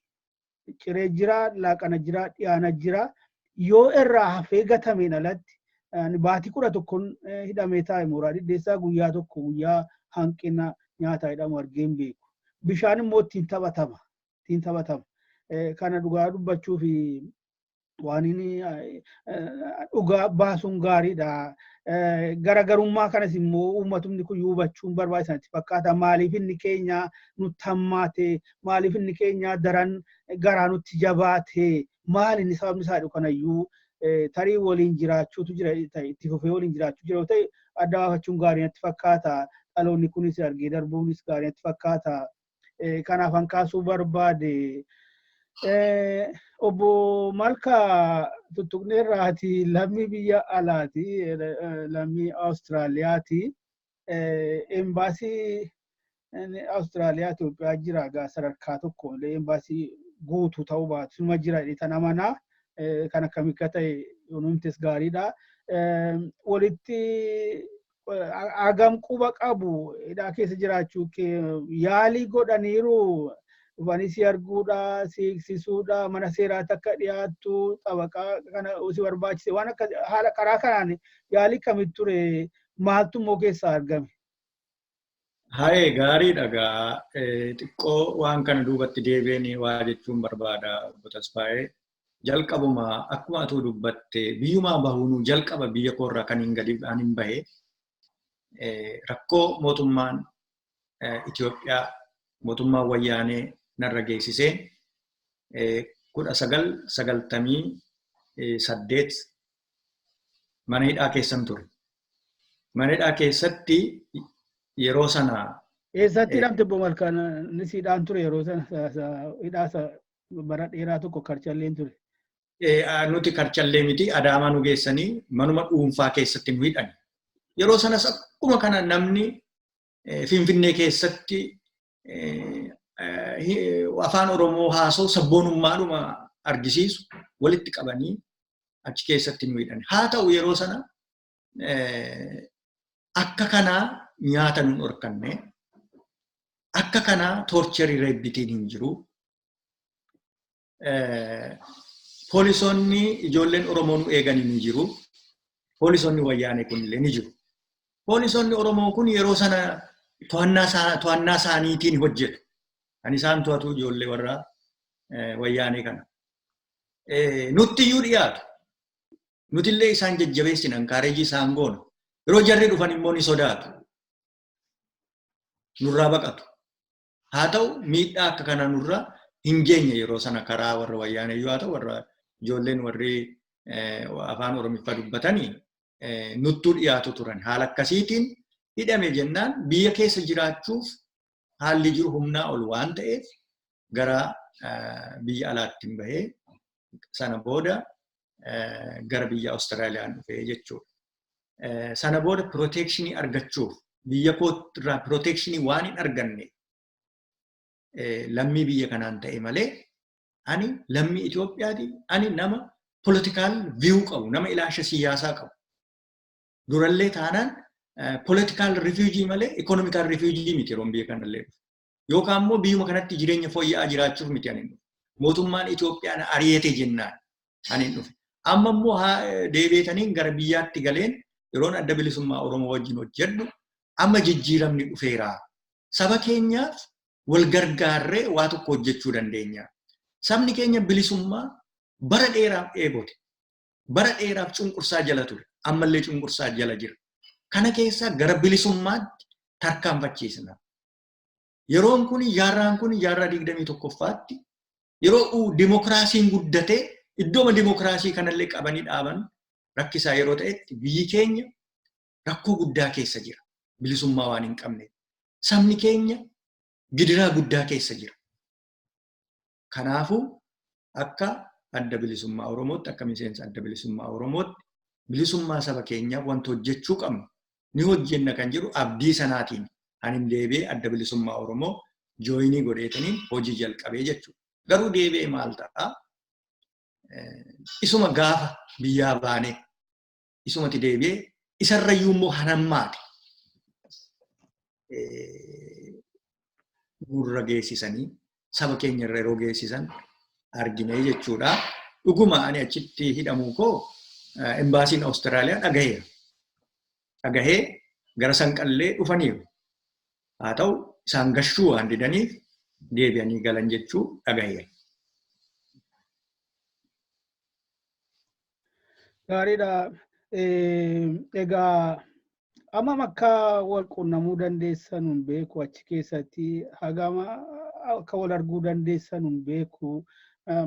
ciree jira, laaqana jira, dhiyaana jira. Yoo irraa hafee gatameen alatti baatii 11n hidhamee taa'e mooraa Dhidheessaa, guyyaa tokko guyyaa hanqina nyaataa hidhamu argee hin beeku. Bishaan immoo ittiin taphatama. Ittiin taphatama. Kana dhugaa dubbachuu fi waan inni dhugaa baasuun gaariidha. Garaagarummaa kanas immoo uummatumni kun hubachuun barbaachisaa natti fakkaata. Maaliif inni keenya nutti hammaate? Maaliif inni keenya daran garaa nutti jabaate? Maal inni sababni isaa kanayyuu tarii waliin jiraachuutu jira, itti fufee waliin jiraachuu jira yoo ta'e adda baafachuun gaarii natti fakkaata. Dhaloonni kunis argee darbuunis gaarii natti fakkaata. Kanaaf hanqaasuu barbaade. Obbo Malkaa, tuttuqneerraati, lammii biyya alaati, lammii Awustiraaliyaati. Embaasii Awustiraaliyaa Itoophiyaa jira egaa, sadarkaa tokko illee embaasii guutuu ta'uu baatu suma jira jedhee amanaa. Kan akkamii akka ta'e yoo gaariidha. Walitti hagam quba qabu? Hidhaa keessa jiraachuu yaalii godhaniiru? Dhufanii si arguudha, si hiiksisuudha, mana seeraatti akka dhiyaattu, xabaqaa kana si barbaachise, waan akka haala karaa kanaan yaalii kamitti ture? Maaltu immoo keessaa argame? Haye, gaariidha gaa. Xiqqoo waan kana duubatti deebi'anii waa jechuun barbaada, obbo Tasfaayee. Jalqabuma akkuma atuu dubbatte, biyyumaa bahuunuu jalqaba biyya koorraa kan hin gadi hin bahe rakkoo mootummaan Itoophiyaa, mootummaan Wayyaanee narra geessiseen 1998 mana hidhaa keessan ture. Mana hidhaa keessatti Yeroo sana. Eessatti hidhamte Obbo Malkaan? Inni siidhaan ture yeroo sana hidhaasa bara dheeraa tokko Karchalleen ture. Nuti Karchallee miti, Adaamaa nu geessanii manuma dhuunfaa keessatti nu hidhan. Yeroo sanas akkuma kana namni Finfinnee keessatti afaan Oromoo haasa'u sabboonummaadhuma argisiisu walitti qabanii achi keessatti nu hidhan. Haa ta'u, yeroo sana akka kanaa nyaata nu dhorkanne, akka kanaa torture reebbitiin hin jiru. Poolisoonni ijoolleen Oromoo nu eeganii ni jiru. Poolisoonni wayyaanee kunillee ni jiru. Poolisoonni Oromoo kun yeroo sana to'annaa isaaniitiin hojjetu. Kan isaan to'atu ijoollee warra wayyaanee kana. Nutti iyyuu dhiyaatu. Nutillee isaan jajjabeessina, encourage isaan goona. Yeroo jarri dhufan immoo ni sodaatu. Nurraa baqatu. Haa ta'u, miidhaa akka kana nurraa hin geenye yeroo sana karaa warra wayyaanee yoo ta'u, warra ijoolleen warri afaan Oromiffaa dubbatanii nuttuu dhiyaatu turan. Haala akkasiitiin hidhame jennaan biyya keessa jiraachuuf haalli jiru humnaa ol waan ta'eef gara biyya alaatti hin bahee, sana booda gara biyya Awustiraaliyaan dhufee jechuudha. Sana booda protection argachuuf, biyya kootirraa protection waan hin arganne, lammii biyya kanaan ta'e malee ani lammii Itoophiyaati. Ani nama political view qabu, nama ilaalcha siyaasaa qabu. Durallee taanaan political refugee malee economical refugee miti yeroo biyya kanallee dhufe. Yookaan immoo biyyuma kanatti jireenya fooyya'aa jiraachuuf miti ani dhufe. Mootummaan Itoophiyaan ari'ate jennaan ani dhufe. Amma immoo deebi'etaniin gara biyyaatti galeen yeroon Adda Bilisummaa Oromoo wajjin hojjedhu amma jijjiiramni dhufeera. Saba keenyaaf wal gargaarree waa tokko hojjechuu dandeenya. Sabni keenya bilisummaa bara dheeraaf dheebote. Bara dheeraaf cunqursaa jala ture. Ammallee cunqursaa jala jira. Kana keessaa gara bilisummaatti tarkaanfachiisna. Yeroon kun, jaarraan kun jaarraa 21ffaatti, yeroo dimokiraasiin guddatee iddooma dimokiraasii kanallee qabanii dhaaban rakkisaa yeroo ta'etti, biyyi keenya rakkoo guddaa keessa jira. Bilisummaa waan hin qabne. Sabni keenya gidiraa guddaa keessa jira. Kanaafuu akka Adda Bilisummaa Oromootti, akka miseensa Adda Bilisummaa Oromootti, bilisummaa saba keenyaaf wanta hojjechuu qabnu ni hojjenna kan jedhu abdii sanaatiin ani deebi'ee Adda Bilisummaa Oromoo join godheetaniin hojii jalqabee jechuudha. Garuu deebi'ee maal ta'a? Isuma gaafa biyyaa baanee isumatti deebi'ee isarrayyuu immoo hanammaate nurra geessisanii, saba keenya irra yeroo geessisan argine jechuudha. Dhuguma ani achitti hidhamuu koo embaasiin Awustiraaliyaa dhagaheera. Dhagahee gara Sanqallee dhufaniiru. Haa ta'u, isaan gashuu waan didaniif deebi'anii galan jechuu dhagaheera. Gaariidha. Egaa amma akka wal qunnamuu dandeessan hin beeku, achi keessatti hagama akka wal arguu dandeessan hin beeku.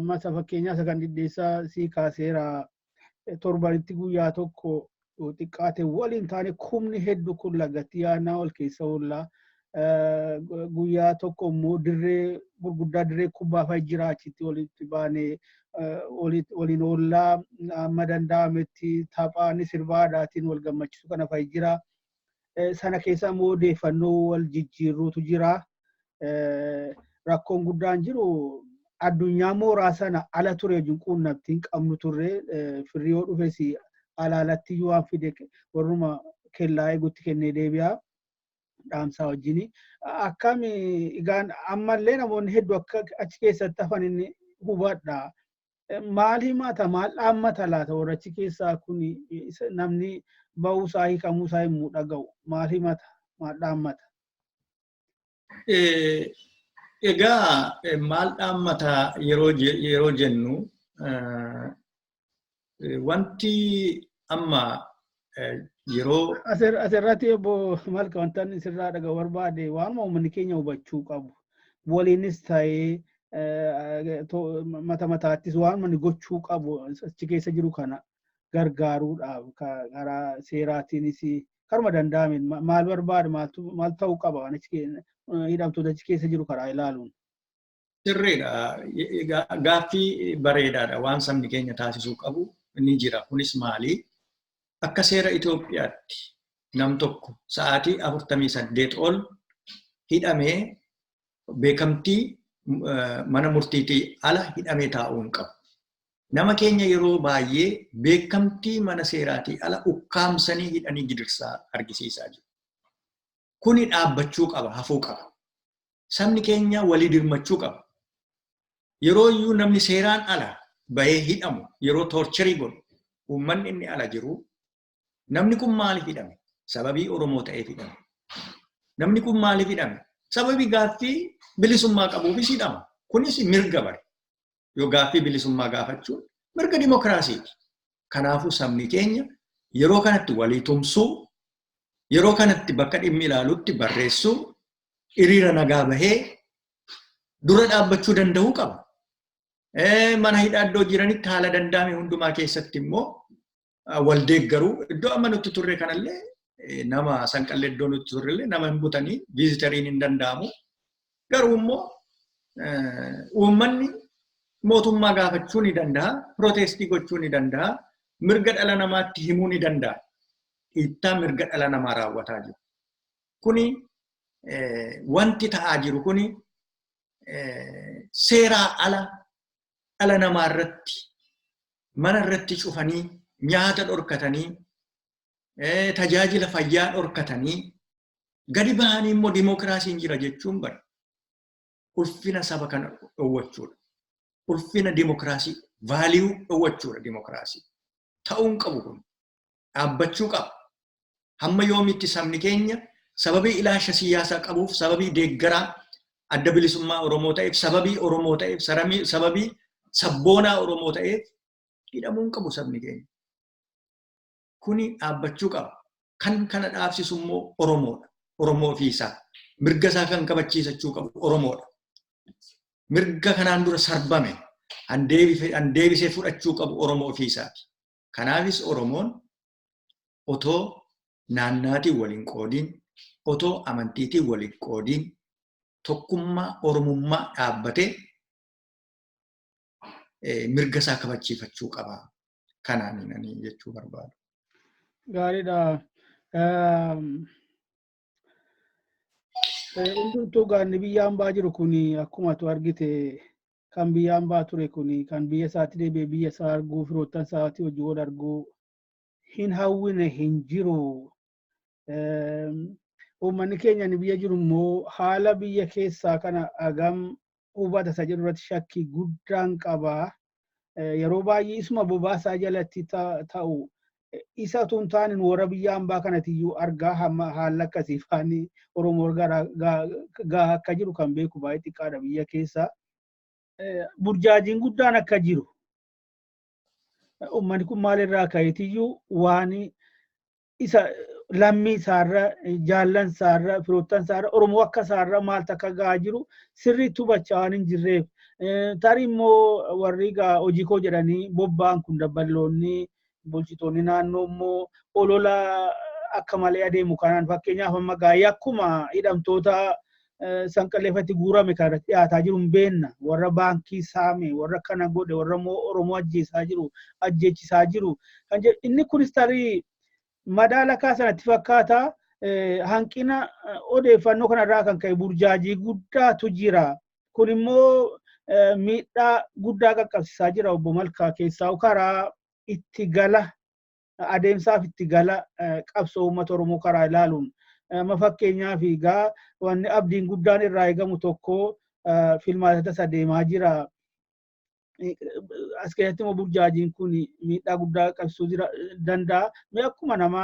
Masa fakkeenyaa isa kan Dhidheessaa sii kaaseera, torbanitti guyyaa tokko xiqqaate waliin taane kumni hedduu kun lagatti yaannaa wal keessa oollaa. Guyyaa tokko immoo dirree gurguddaa, dirree kubbaa fa'a jira, achitti walitti baanee waliin oollaa, amma danda'ametti taphaan sirba aadaatiin wal gammachiisu kana fa'a jira. Sana keessa immoo odeeffannoo wal jijjiirruutu jira. Rakkoon guddaan jiru addunyaa mooraa sana ala ture wajjin quunnamtii hin qabnu turre. Firri yoo dhufes alaalatti iyyuu waan fide warruma kellaa eegutti kennee deebi'a. Dhaamsaa wajjini. Akkami egaan ammallee namoonni hedduu akka achi keessatti hafan inni hubadha. Maal himata, maal dhaammata laata warra achi keessaa kun? Namni ba'uusaa, hiikamuusaa himmuu dhaga'u maal himata, maal dhaammata? Egaa maal dhaammata yeroo jennu, wanti amma yeroo Asirratti obbo Malka, wanta inni sirraa dhaga'u barbaade waanuma uummanni keenya hubachuu qabu. Waliinis ta'ee mata mataattis waan inni gochuu qabu achi keessa jiru kana gargaaruudhaaf karaa seeraatiinis Karuma danda'ameen maal barbaada, maal ta'uu qaba waan hidhamtoota achi keessa jiru karaa ilaaluun? Sirriidha. Gaaffii bareedaadha. Waan sabni keenya taasisuu qabu ni jira. Kunis maali? Akka seera Itoophiyaatti nam tokko sa'aatii 48 ol hidhamee beekamtii mana murtiitii ala hidhamee taa'uu hin qabu. Nama keenya yeroo baay'ee beekamtii mana seeraatii ala ukkaamsanii hidhanii gidirsaa argisiisaa jiru. Kuni dhaabbachuu qaba, hafuu qaba. Sabni keenya walii dirmachuu qaba. Yeroo iyyuu namni seeraan ala bahee hidhamu, yeroo torture godhu, uummanni inni ala jiru, namni kun maaliif hidhame? Sababii Oromoo ta'eef hidhame. Namni kun maaliif hidhame? Sababii gaaffii bilisummaa qabuufis hidhama. Kunis mirga bare. Yoo gaaffii bilisummaa gaafachuun mirga dimokiraasiiti. Kanaafuu sabni keenya yeroo kanatti walii tumsuu, yeroo kanatti bakka dhimmi ilaalutti barreessuu, hiriira nagaa bahee dura dhaabbachuu danda'uu qaba. Mana hidhaa iddoo jiranitti haala danda'ame hundumaa keessatti immoo wal deeggaruu. Iddoo amma nutti turre kanallee, nama Sanqallee iddoo nutti turrellee, nama hin butanii, visitoriin hin danda'amu. Garuu immoo uummanni mootummaa gaafachuu ni danda'a, protest gochuu ni danda'a, mirga dhala namaatti himuu ni danda'a. Dhiittaa mirga dhala namaa raawwataa jiru. Kuni wanti ta'aa jiru kuni seeraa ala dhala namaa irratti mana irratti cufanii, nyaata dhorkatanii, tajaajila fayyaa dhorkatanii, gadi bahanii immoo dimookiraasiin jira jechuun bara ulfina saba kana dhowwachuudha. Ulfina dimookiraasii value dhowwachuudha dimookiraasii. Ta'uun qabu kun dhaabbachuu qaba. Hamma yoomitti sabni keenya sababii ilaalcha siyaasaa qabuuf, sababii deeggaraa Adda Bilisummaa Oromoo ta'eef, sababii Oromoo ta'eef, sababii sabboonaa Oromoo ta'eef hidhamuu hin qabu sabni keenya? Kuni dhaabbachuu qaba. Kan kana dhaabsisu immoo Oromoodha. Oromoo ofiisaa. Mirga isaa kan kabachiisachuu qabu Oromoodha. Mirga kanaan dura sarbame an deebisee fudhachuu qabu Oromoo ofiisaati. Kanaafis Oromoon otoo naannaatiin waliin qoodiin, otoo amantiitiin waliin qoodiin, tokkummaa Oromummaa dhaabbatee mirga isaa kabachiifachuu qaba. Kanaan ani jechuu barbaadu. Gaariidha. Hundumtuu gaanni biyya hambaa jiru kun, akkuma tu argite, kan biyya hambaa ture kun kan biyya isaatti deebi'ee biyya isaa arguu, firoottan isaatii hojii wal arguu hin hawwine hin jiru. Uummanni keenya inni biyya jiru immoo haala biyya keessaa kana hagam hubata isa jedhu irratti shakkii guddaan qaba. Yeroo baay'ee isuma bobaasaa jalatti ta'u isa otoo hin taane warra biyya hambaa kanatiyyuu argaa hamma haala akkasii faani Oromoo gahaa akka jiru kan beeku baay'ee xiqqaadha biyya keessa. Burjaajiin guddaan akka jiru. Uummanni kun maalirraa ka'eetiyyuu waan isa lammii isaarra, jaallan isaarra, firoottan isaarra, Oromoo akka isaarra maaltu akka gahaa jiru sirriitti hubachaa waan hin jirreef. Tarii immoo warri hojii koo jedhanii bobba'an kun, dabballoonni bulchitoonni naannoo immoo olola akka malee adeemu kanaan, fakkeenyaaf amma gaa'ee akkuma hidhamtoota Sanqalleeffatti guurame kan irratti dhiyaataa jiru hin beekna. Warra baankii saame, warra kana godhe, warra Oromoo ajjeesaa jiru, ajjeechisaa jiru. Kan jedhu inni kunis tarii madaala kaasanatti fakkaata. Hanqina odeeffannoo kanarraa kan ka'e burjaajii guddaatu jira. Kun immoo miidhaa guddaa qaqqabsiisaa jira, obbo Malkaa, keessaa karaa itti gala adeemsaaf itti gala qabsoo uummata Oromoo karaa ilaaluun. Amma fakkeenyaaf egaa wanni abdiin guddaan irraa eegamu tokko filmaatata isa deemaa jira. As keessatti immoo burjaajiin kun miidhaa guddaa qaqqabsiisuu danda'a. Mee akkuma nama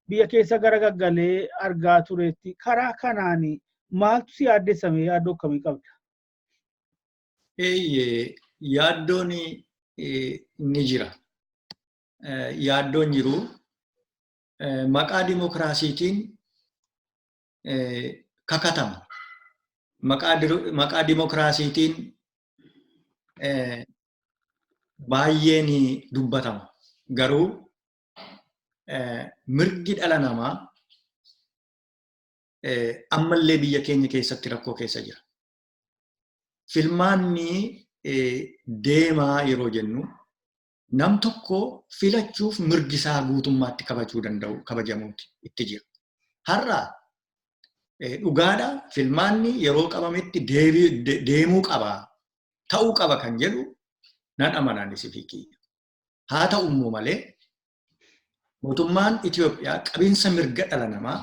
biyya keessa gara gaggalee argaa turetti karaa kanaan maaltu si yaaddessame, yaaddoo akkamii qabda? Eeyyee, yaaddoon ni jira. Yaaddoon jiru maqaa dimokiraasiitiin kakatama. Maqaa dimokiraasiitiin baay'een dubbatama. Garuu mirgi dhala namaa Ammallee biyya keenya keessatti rakkoo keessa jira. Filmaanni deemaa yeroo jennu nam tokko filachuuf mirgi isaa guutummaatti kabajuu danda'u kabajamuuti itti jira. Har'a dhugaadha, filmaanni yeroo qabametti deemuu qaba, ta'uu qaba kan jedhu nan amanaan isifii kiyya. Haa ta'u immoo malee mootummaan Itoophiyaa qabinsa mirga dhala namaa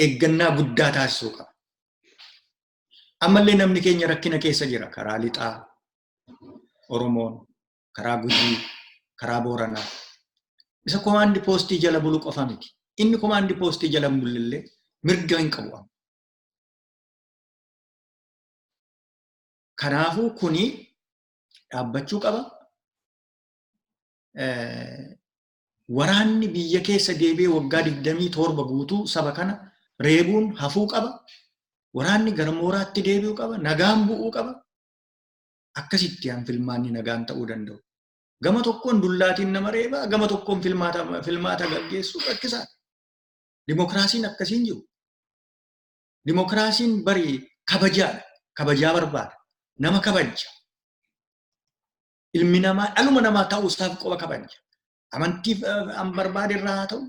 eeggannaa guddaa taasisuu qaba. Ammallee namni keenya rakkina keessa jira. Karaa lixaa Oromoon, karaa Gujii, karaa Booranaa. Isa komaandi poostii jala bulu qofa miti. Inni komaandi poostii jala hin bullellee mirga hin qabu amma. Kanaafuu kuni dhaabbachuu qaba. Waraanni biyya keessa deebi'ee waggaa 27 guutuu saba kana reebuun hafuu qaba. Waraanni gara mooraatti deebi'uu qaba. Nagaan bu'uu qaba. Akkasitti an filmaanni nagaan ta'uu danda'u. Gama tokkoon dullaatiin nama reebaa, gama tokkoon filmaata gaggeessuu rakkisaadha. Dimokiraasiin akkasiin jiru. Dimokiraasiin bari kabajaadha. Kabajaa barbaada. Nama kabajja. Ilmi namaa dhaluma namaa ta'uu isaaf qofa kabaja. Amantii an barbaade irraa haa ta'u,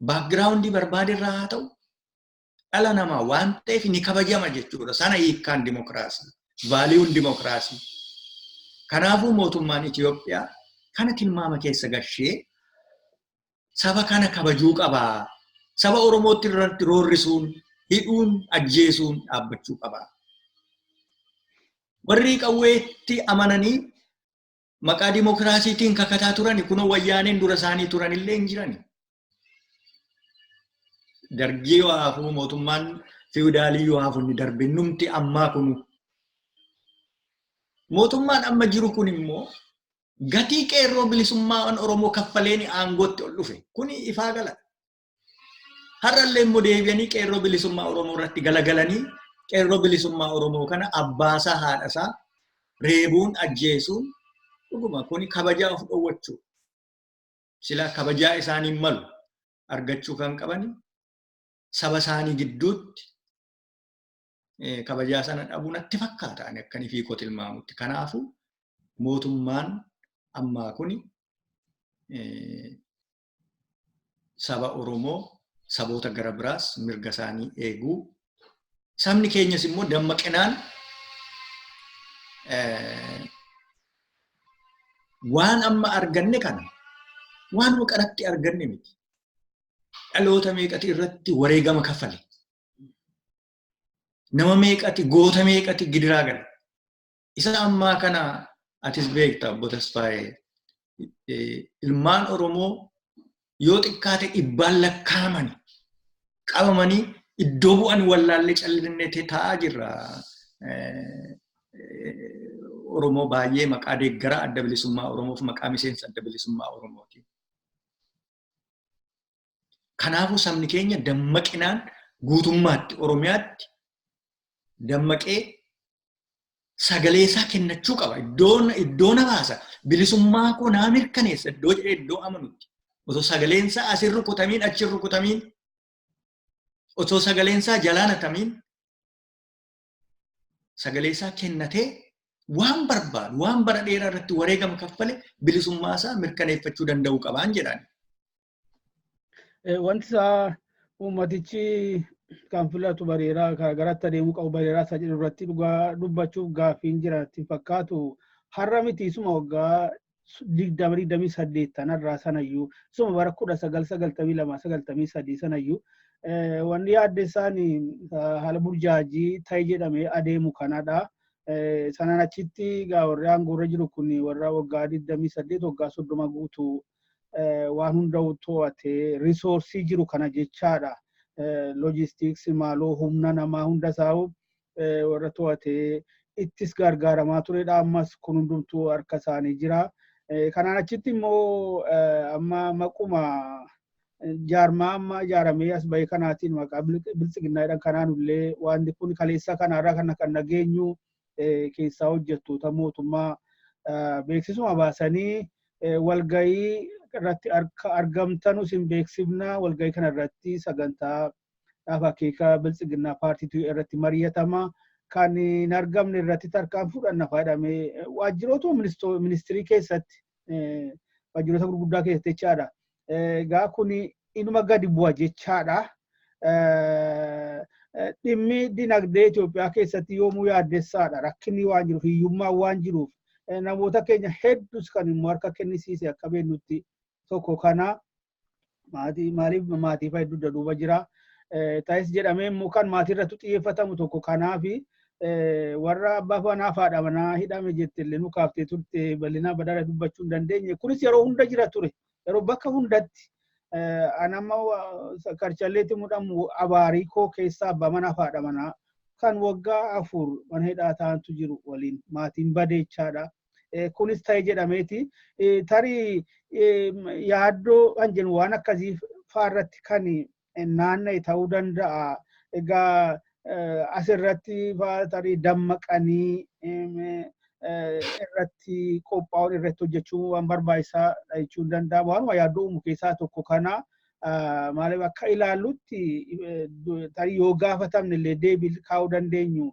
background barbaade irraa haa ta'u, dhala namaa waan ta'eef ni kabajama jechuudha. Sana hiikkaan dimokiraasii. Valueun dimokiraasii. Kanaafuu mootummaan Itoophiyaa kana tilmaama keessa gashee saba kana kabajuu qabaa. Saba Oromootti irratti roorrisuun, hidhuun, ajjeesuun dhaabbachuu qabaa. Warri qawweetti amananii maqaa dimokiraasiitiin kakataa turani kunoo wayyaaneen dura isaanii turanillee hin jirani. Dargii yoo hafuu, mootummaan fiwudaalii yoo hafu, inni darbe numti ammaa kunu. Mootummaan amma jiru kun immoo gatii qeerroo bilisummaan Oromoo kaffaleen aangootti ol dhufe. Kuni ifaa gala. Har'allee immoo deebi'anii qeerroo bilisummaa Oromoo irratti galagalanii qeerroo bilisummaa Oromoo kana abbaasaa haadhasaa reebuun, ajjeesuun dhuguma kuni kabajaa of dhowwachuu. Sila kabajaa isaaniin malu argachuu kan qabani saba isaanii gidduutti kabajaa sana dhabuu natti fakkaata ani akkanii fi koo tilmaamutti. Kanaafuu mootummaan ammaa kuni saba Oromoo, saboota gara biraas mirga isaanii eeguu, sabni keenyas immoo dammaqinaan waan amma arganne kana waanuma qaratti arganne miti. Dhaloota meeqati irratti wareegama kaffale. Nama meeqati, goota meeqati gidiraa gale. Isa ammaa kana atis beekta, obbo Tasfaayee. Ilmaan Oromoo yoo xiqqaate dhibbaan lakkaa'amani qabamanii iddoo bu'an wallaallee callinnee taa'aa jirra. Oromoo baay'ee maqaa deeggaraa Adda Bilisummaa Oromoof, maqaa miseensa Adda Bilisummaa Oromooti. Kanaafuu sabni keenya dammaqinaan guutummaatti Oromiyaatti dammaqee sagalee isaa kennachuu qaba. Iddoo na baasa. Bilisummaa koo naa mirkaneessa iddoo jedhee iddoo amanutti. Osoo sagaleen isaa asin rukutamiin, achi rukutamiin, osoo sagaleen isaa jalaan hatamiin, sagalee isaa kennatee waan barbaadu, waan bara dheeraa irratti wareegama kaffale, bilisummaa isaa mirkaneeffachuu danda'uu qabaan jedhaan. Wanti isaa uummatichi kan filatu bareeraa garatti adeemuu qabu bareeraa isa jedhu irratti dhugaa dubbachuuf gaaffiin jira itti fakkaatu. Har'a miti, isuma waggaa 20, 28 tanarraa sanayyuu, isuma bara 1992, 93 sanayyuu wanni yaaddessaan haala burjaajii ta'e jedhamee adeemu kanadha. Sanaan achitti gaa warri aangoorra jiru kun warra waggaa 28, waggaa 30 guutuu waan hunda'u to'atee resource jiru kana jechaadha. Logistics maaloo humna namaa hunda isaa warra to'atee ittis gargaaramaa turedha. Ammas kun hundumtuu harka isaanii jira. Kanaan achitti immoo amma maquma jaarmaa amma ijaaramee as bahee kanaatiin, maqaa biltsiginnaa jedhan kanaan illee, wanti kun kaleessa kanaarraa kana kan nageenyu keessaa hojjettoota mootummaa beeksisuma baasanii walgahii Irratti argamtanu isin beeksifna. Walgahii kana irratti sagantaa dhaaba akeekaa Biltsiginnaa paartiitu irratti mari'atama. Kan hin argamne irratti tarkaanfii fudhanna fayyadamee waajjiroota ministirii keessatti, waajjiroota gurguddaa keessatti jechaadha. Egaa kun inuma gadi bu'a jechaadha. Dhimmi dinagdee Itoophiyaa keessatti yoomuu yaaddessaadha. Rakkinni waan jiruuf, hiyyummaan waan jiruuf, namoota keenya hedduus kan immoo harka kennisiise akka beeknutti tokko kana. Maatii maaliif maatii fa'a hedduu duuba jira. Ta'es jedhamee immoo kan maatii irratti xiyyeeffatamu tokko kanaafi warra abbaa manaa fi haadha manaa hidhame jette illee nu kaaftee turte, bal'inaa badaara dubbachuu hin dandeenye. Kunis yeroo hunda jira ture. Yeroo bakka hundatti anamma karchalleetti mudhamu abaarii koo keessaa abbaa manaa fi haadha manaa kan waggaa 4 mana hidhaa ta'antu jiru, waliin maatiin badeechaadha. Kunis ta'e jedhameeti. Tarii yaaddoo kan jennu waan akkasii faarratti kan naanna'e ta'uu danda'a. Egaa asirratti tarii dammaqanii irratti qophaa'uun, irratti hojjechuun waan barbaachisaa jechuun danda'ama. Waanuma yaaddoo uumu keessaa tokko kana. Maaliif akka ilaallutti tarii yoo gaafatamne illee deebii kaa'uu dandeenyu,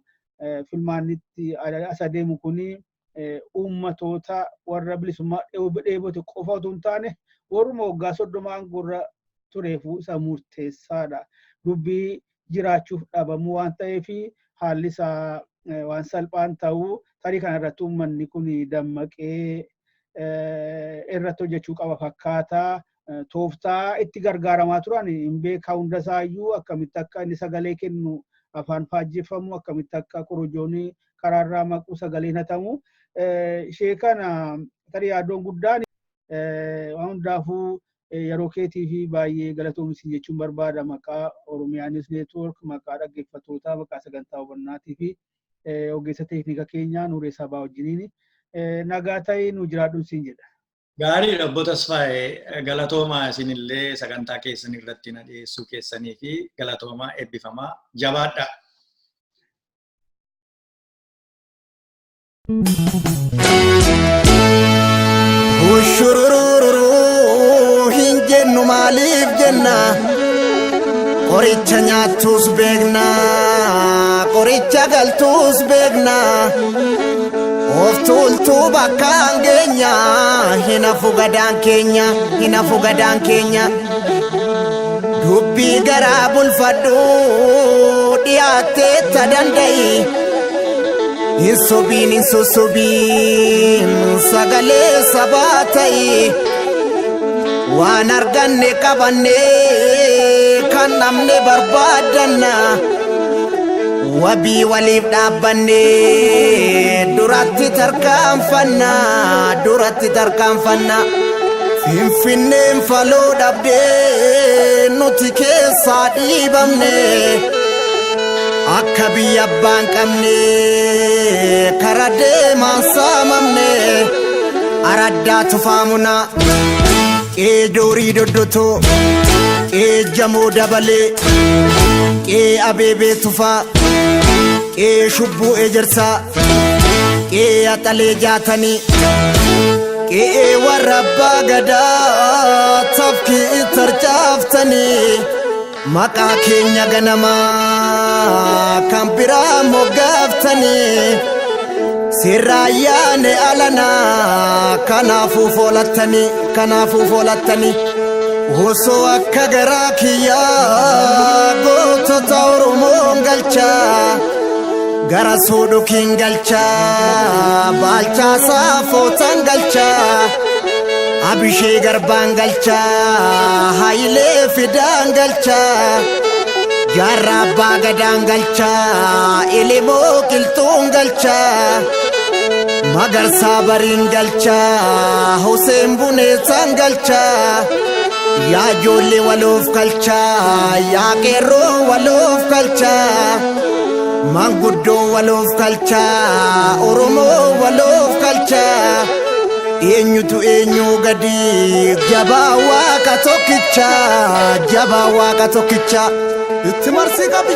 filmaannitti as adeemu kuni uummatoota warra bilisummaa dheebote qofa otoo hin taane, warruma waggaa 30 aangorra tureefuu isa murteessaadha. Dubbii jiraachuuf dhabamuu waan ta'eef haalli isaa waan salphaan ta'uu, tarii kana irratti uummanni kun dammaqee irratti hojjechuu qaba fakkaata. Tooftaa itti gargaaramaa turan hin beekaa, hunda isaayyuu akkamitti akka inni sagalee kennu afaan faajjefamu, akkamitti akka korojoon karaarraa maqu, sagaleen hatamu. Ishee kana tarii yaaddoon guddaan. Waan hundaafuu yeroo keetii fi baay'ee galatoomi jechuun barbaada, maqaa Oromiyaa News Network, maqaa dhaggeeffattootaa, maqaa sagantaa hubannaatii fi ogeessa teeknika keenyaa Nuuree Sabaa wajjiniin nagaa ta'ee nu jiraadhuun siin jedha. Gaariidha, obbo Tasfaayee, galatoomaa. Isinillee sagantaa keessan irratti na dhiyeessuu keessanii fi galatoomaa, eebbifamaa, jabaadha. Ushurururu hin jennu, maaliif jenna? Qoricha nyaattus beekna, qoricha galtuus beekna. Of tuultuu bakkaan geenya, hin hafu gadaan keenya, hin hafu gadaan keenya. Dubbii garaa bulfadhu, dhiyaattee ta danda'i. Hin sobiin, hin sossobiin, sagalee sabaa ta'i. Waan arganne qabanne, kan dhabne barbaaddanna. Wabii waliif dhaabbanne, duratti tarkaanfanna, duratti tarkaanfanna. Finfinneen faloo dhabdee nuti keessaa dhiibamne. Akka biyya abbaan qabne kara deemaan saamamne. Araddaa tufaamuna, qee doorii doddotoo, qee jamoo dabalee, qee abeebee tufaa, qee shubbuu ejersaa, qee axalee jaatanii, qe'ee warra abbaa gadaa tafkii tarcaaftanii, maqaa keenya ganamaa kan biraa moggaaftanii, sirraayyaane alanaa, kanaafuu foolattanii, kanaafuu foolattanii. Osoo akka garaa kiyyaa gootota Oromoon galchaa, gara suudhukiin galchaa, baalchaa saafootan galchaa, abishee garbaan galchaa, hayilee fidaan galchaa, jaarraa abbaa gadaan galchaa, ilimoo qilxuun galchaa, magarsaa bariin galchaa, huseen buneessaan galchaa. Yaa ijoollee waloof galchaa, yaa qeerroo waloof galchaa, manguddoo waloof galchaa, Oromoo waloof galchaa. Eenyutu eenyuu gadi? Jabaa Waaqa tokkicha, jabaa Waaqa tokkicha. Itti marsii qabi.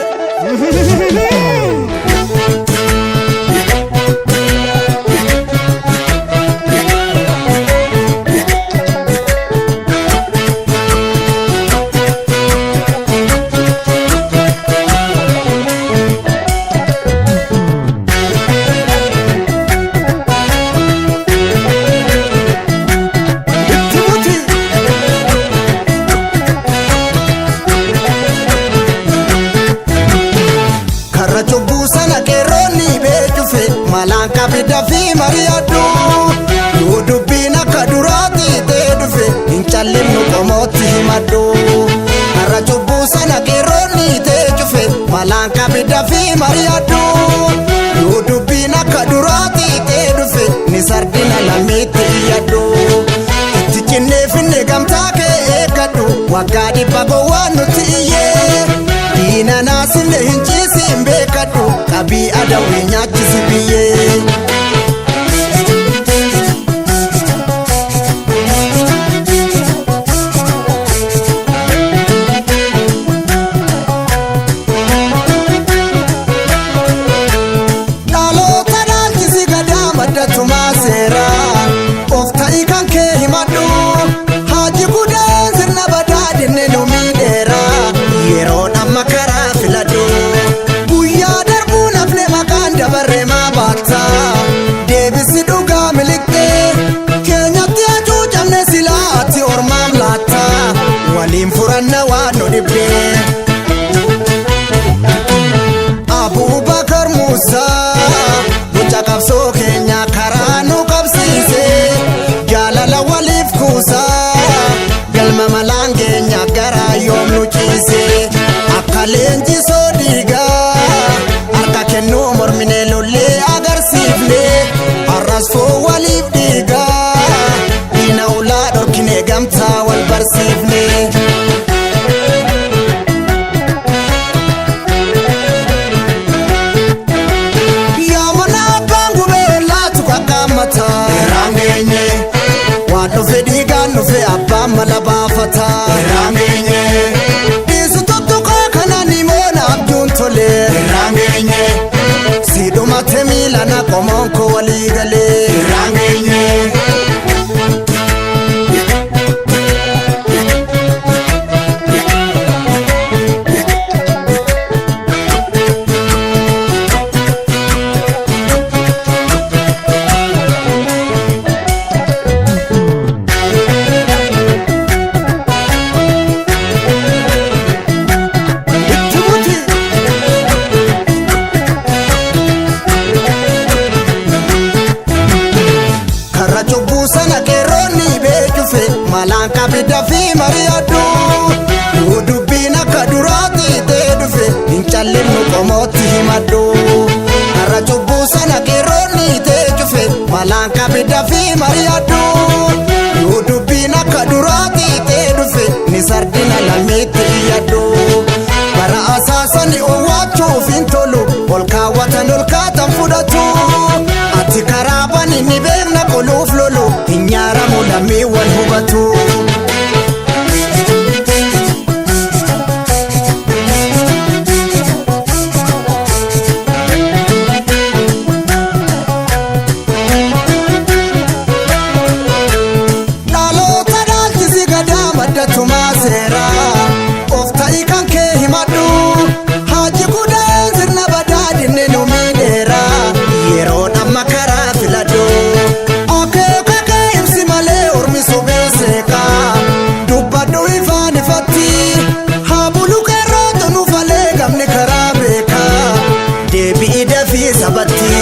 mari'adhu. Yoo dubbiin akka duraatti ta'e dhufe hin callinnu qomootti himadhu. Har'a cubbuu sana qeerroonni ta'e cufe malaan qabida fi mari'adhu. Yoo dubbiin akka duraatti ta'e dhufe ni sardina lammiitti iyyadhu. Itti cinnee finne gamtaa kee eeggadhu waggaa 100 gowwaan nutti iyyee. Diina naasinne hin ciisiin beekadhu qabii adawwee nyaachisi biyyee. Dhaloota dhaalchisi gadaa maddatumaa seera. Of ta'ii kan kee himadhu. Haaji gudaan sirna badaa dinne nu miidheera. Yeroon amma karaa filadhu. Guyyaa darbuu nafne maqaan dabarree maa baatta. Deebisi dhugaa miliqxee. Keenyatti hacuucamne silaa ati ormaam laatta. Waliin furanna waan nu dhibdee. Abubakar Musa mucaa qabsoo keenya karaa nu qabsiise jaalala waliif kuusa galma malaan keenya garaa yoom nu ciise akka leenjisoo dhiigaa harka kennuu mormine lollee agarsiifne har'as foo waliif dhiigaa diina ulaa dhorkine gamtaa wal barsiifne. Yaa mana abbaan gubee laatu qaqqaammata. Irraan geenye. Waan dhufe dhiigaan dhufe abbaan mala baafata. Irraan geenye. Dhiisu tuttuqaa kana ni moona abjuun tole. Irraan geenye. Si dhumate miila na qomoon koo walii galee. Irraan geenye. Itti buti. Karra cubbuu sana qeerroonni beekufe malaan qabida fi mari'adhu. Yoo dubbiin akka duraatti ta'e dhufe hin callinnu qomootti himadhu. Karra cubbuu sana qeerroonni ta'e cufe malaan qabida fi mari'adhu. Yoo dubbiin akka duraatti ta'e dhufe ni sardina lammiitti iyyadhu. Bara asaasani owwaachuuf hin tolu ol kaawwatan ol kaatan fudhatu. Ati karaa bani ni beekna qoluuf lolu hin nyaaramu lammii wal hubatu. Dhaloota dhaalchisi gadaa maddatumaa seera. Of ta'ii kan kee himadhu. Haaji gudaan sirna badaa dinne nu miidheera. Yeroon amma karaa filadhu. Akeeka kee ibsi malee ormi sobee seeqa. Dubbadhu ifaan ifatti. Haa bulu qeerrootu nu falee gamni karaa beeka. Deebi'i dafii sabatti.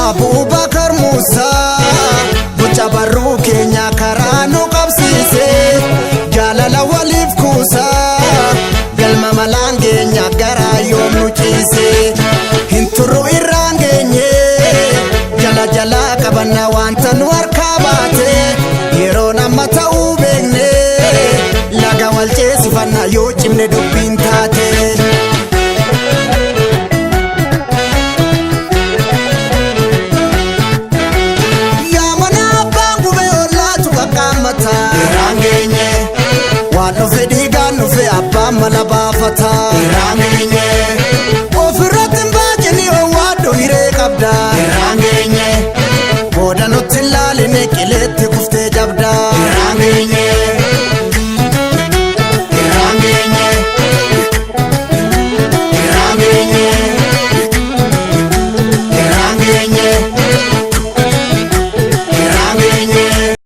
Abubakar Musa mucaa barruu keenya karaa nu qabsiise jaalala waliif kuusa galma malaan keenya garaa yoom nu ciise hin turru irraan geenye jala jala qabanna wanta nu harkaa baate yeroon amma ta'uu beekne laga wal ceesifanna yoo cimne dubbiin taate. Yaa mana abbaan gubee ollaatu qaqqaammata. Irraan geenye. Waan dhufe dhiigaan dhufe abbaan mala baafata. Irraan geenye. Ofirratti hin baajini owwaadhu hiree qabda. Irraan geenye. Booda nutti hin laaline qileetti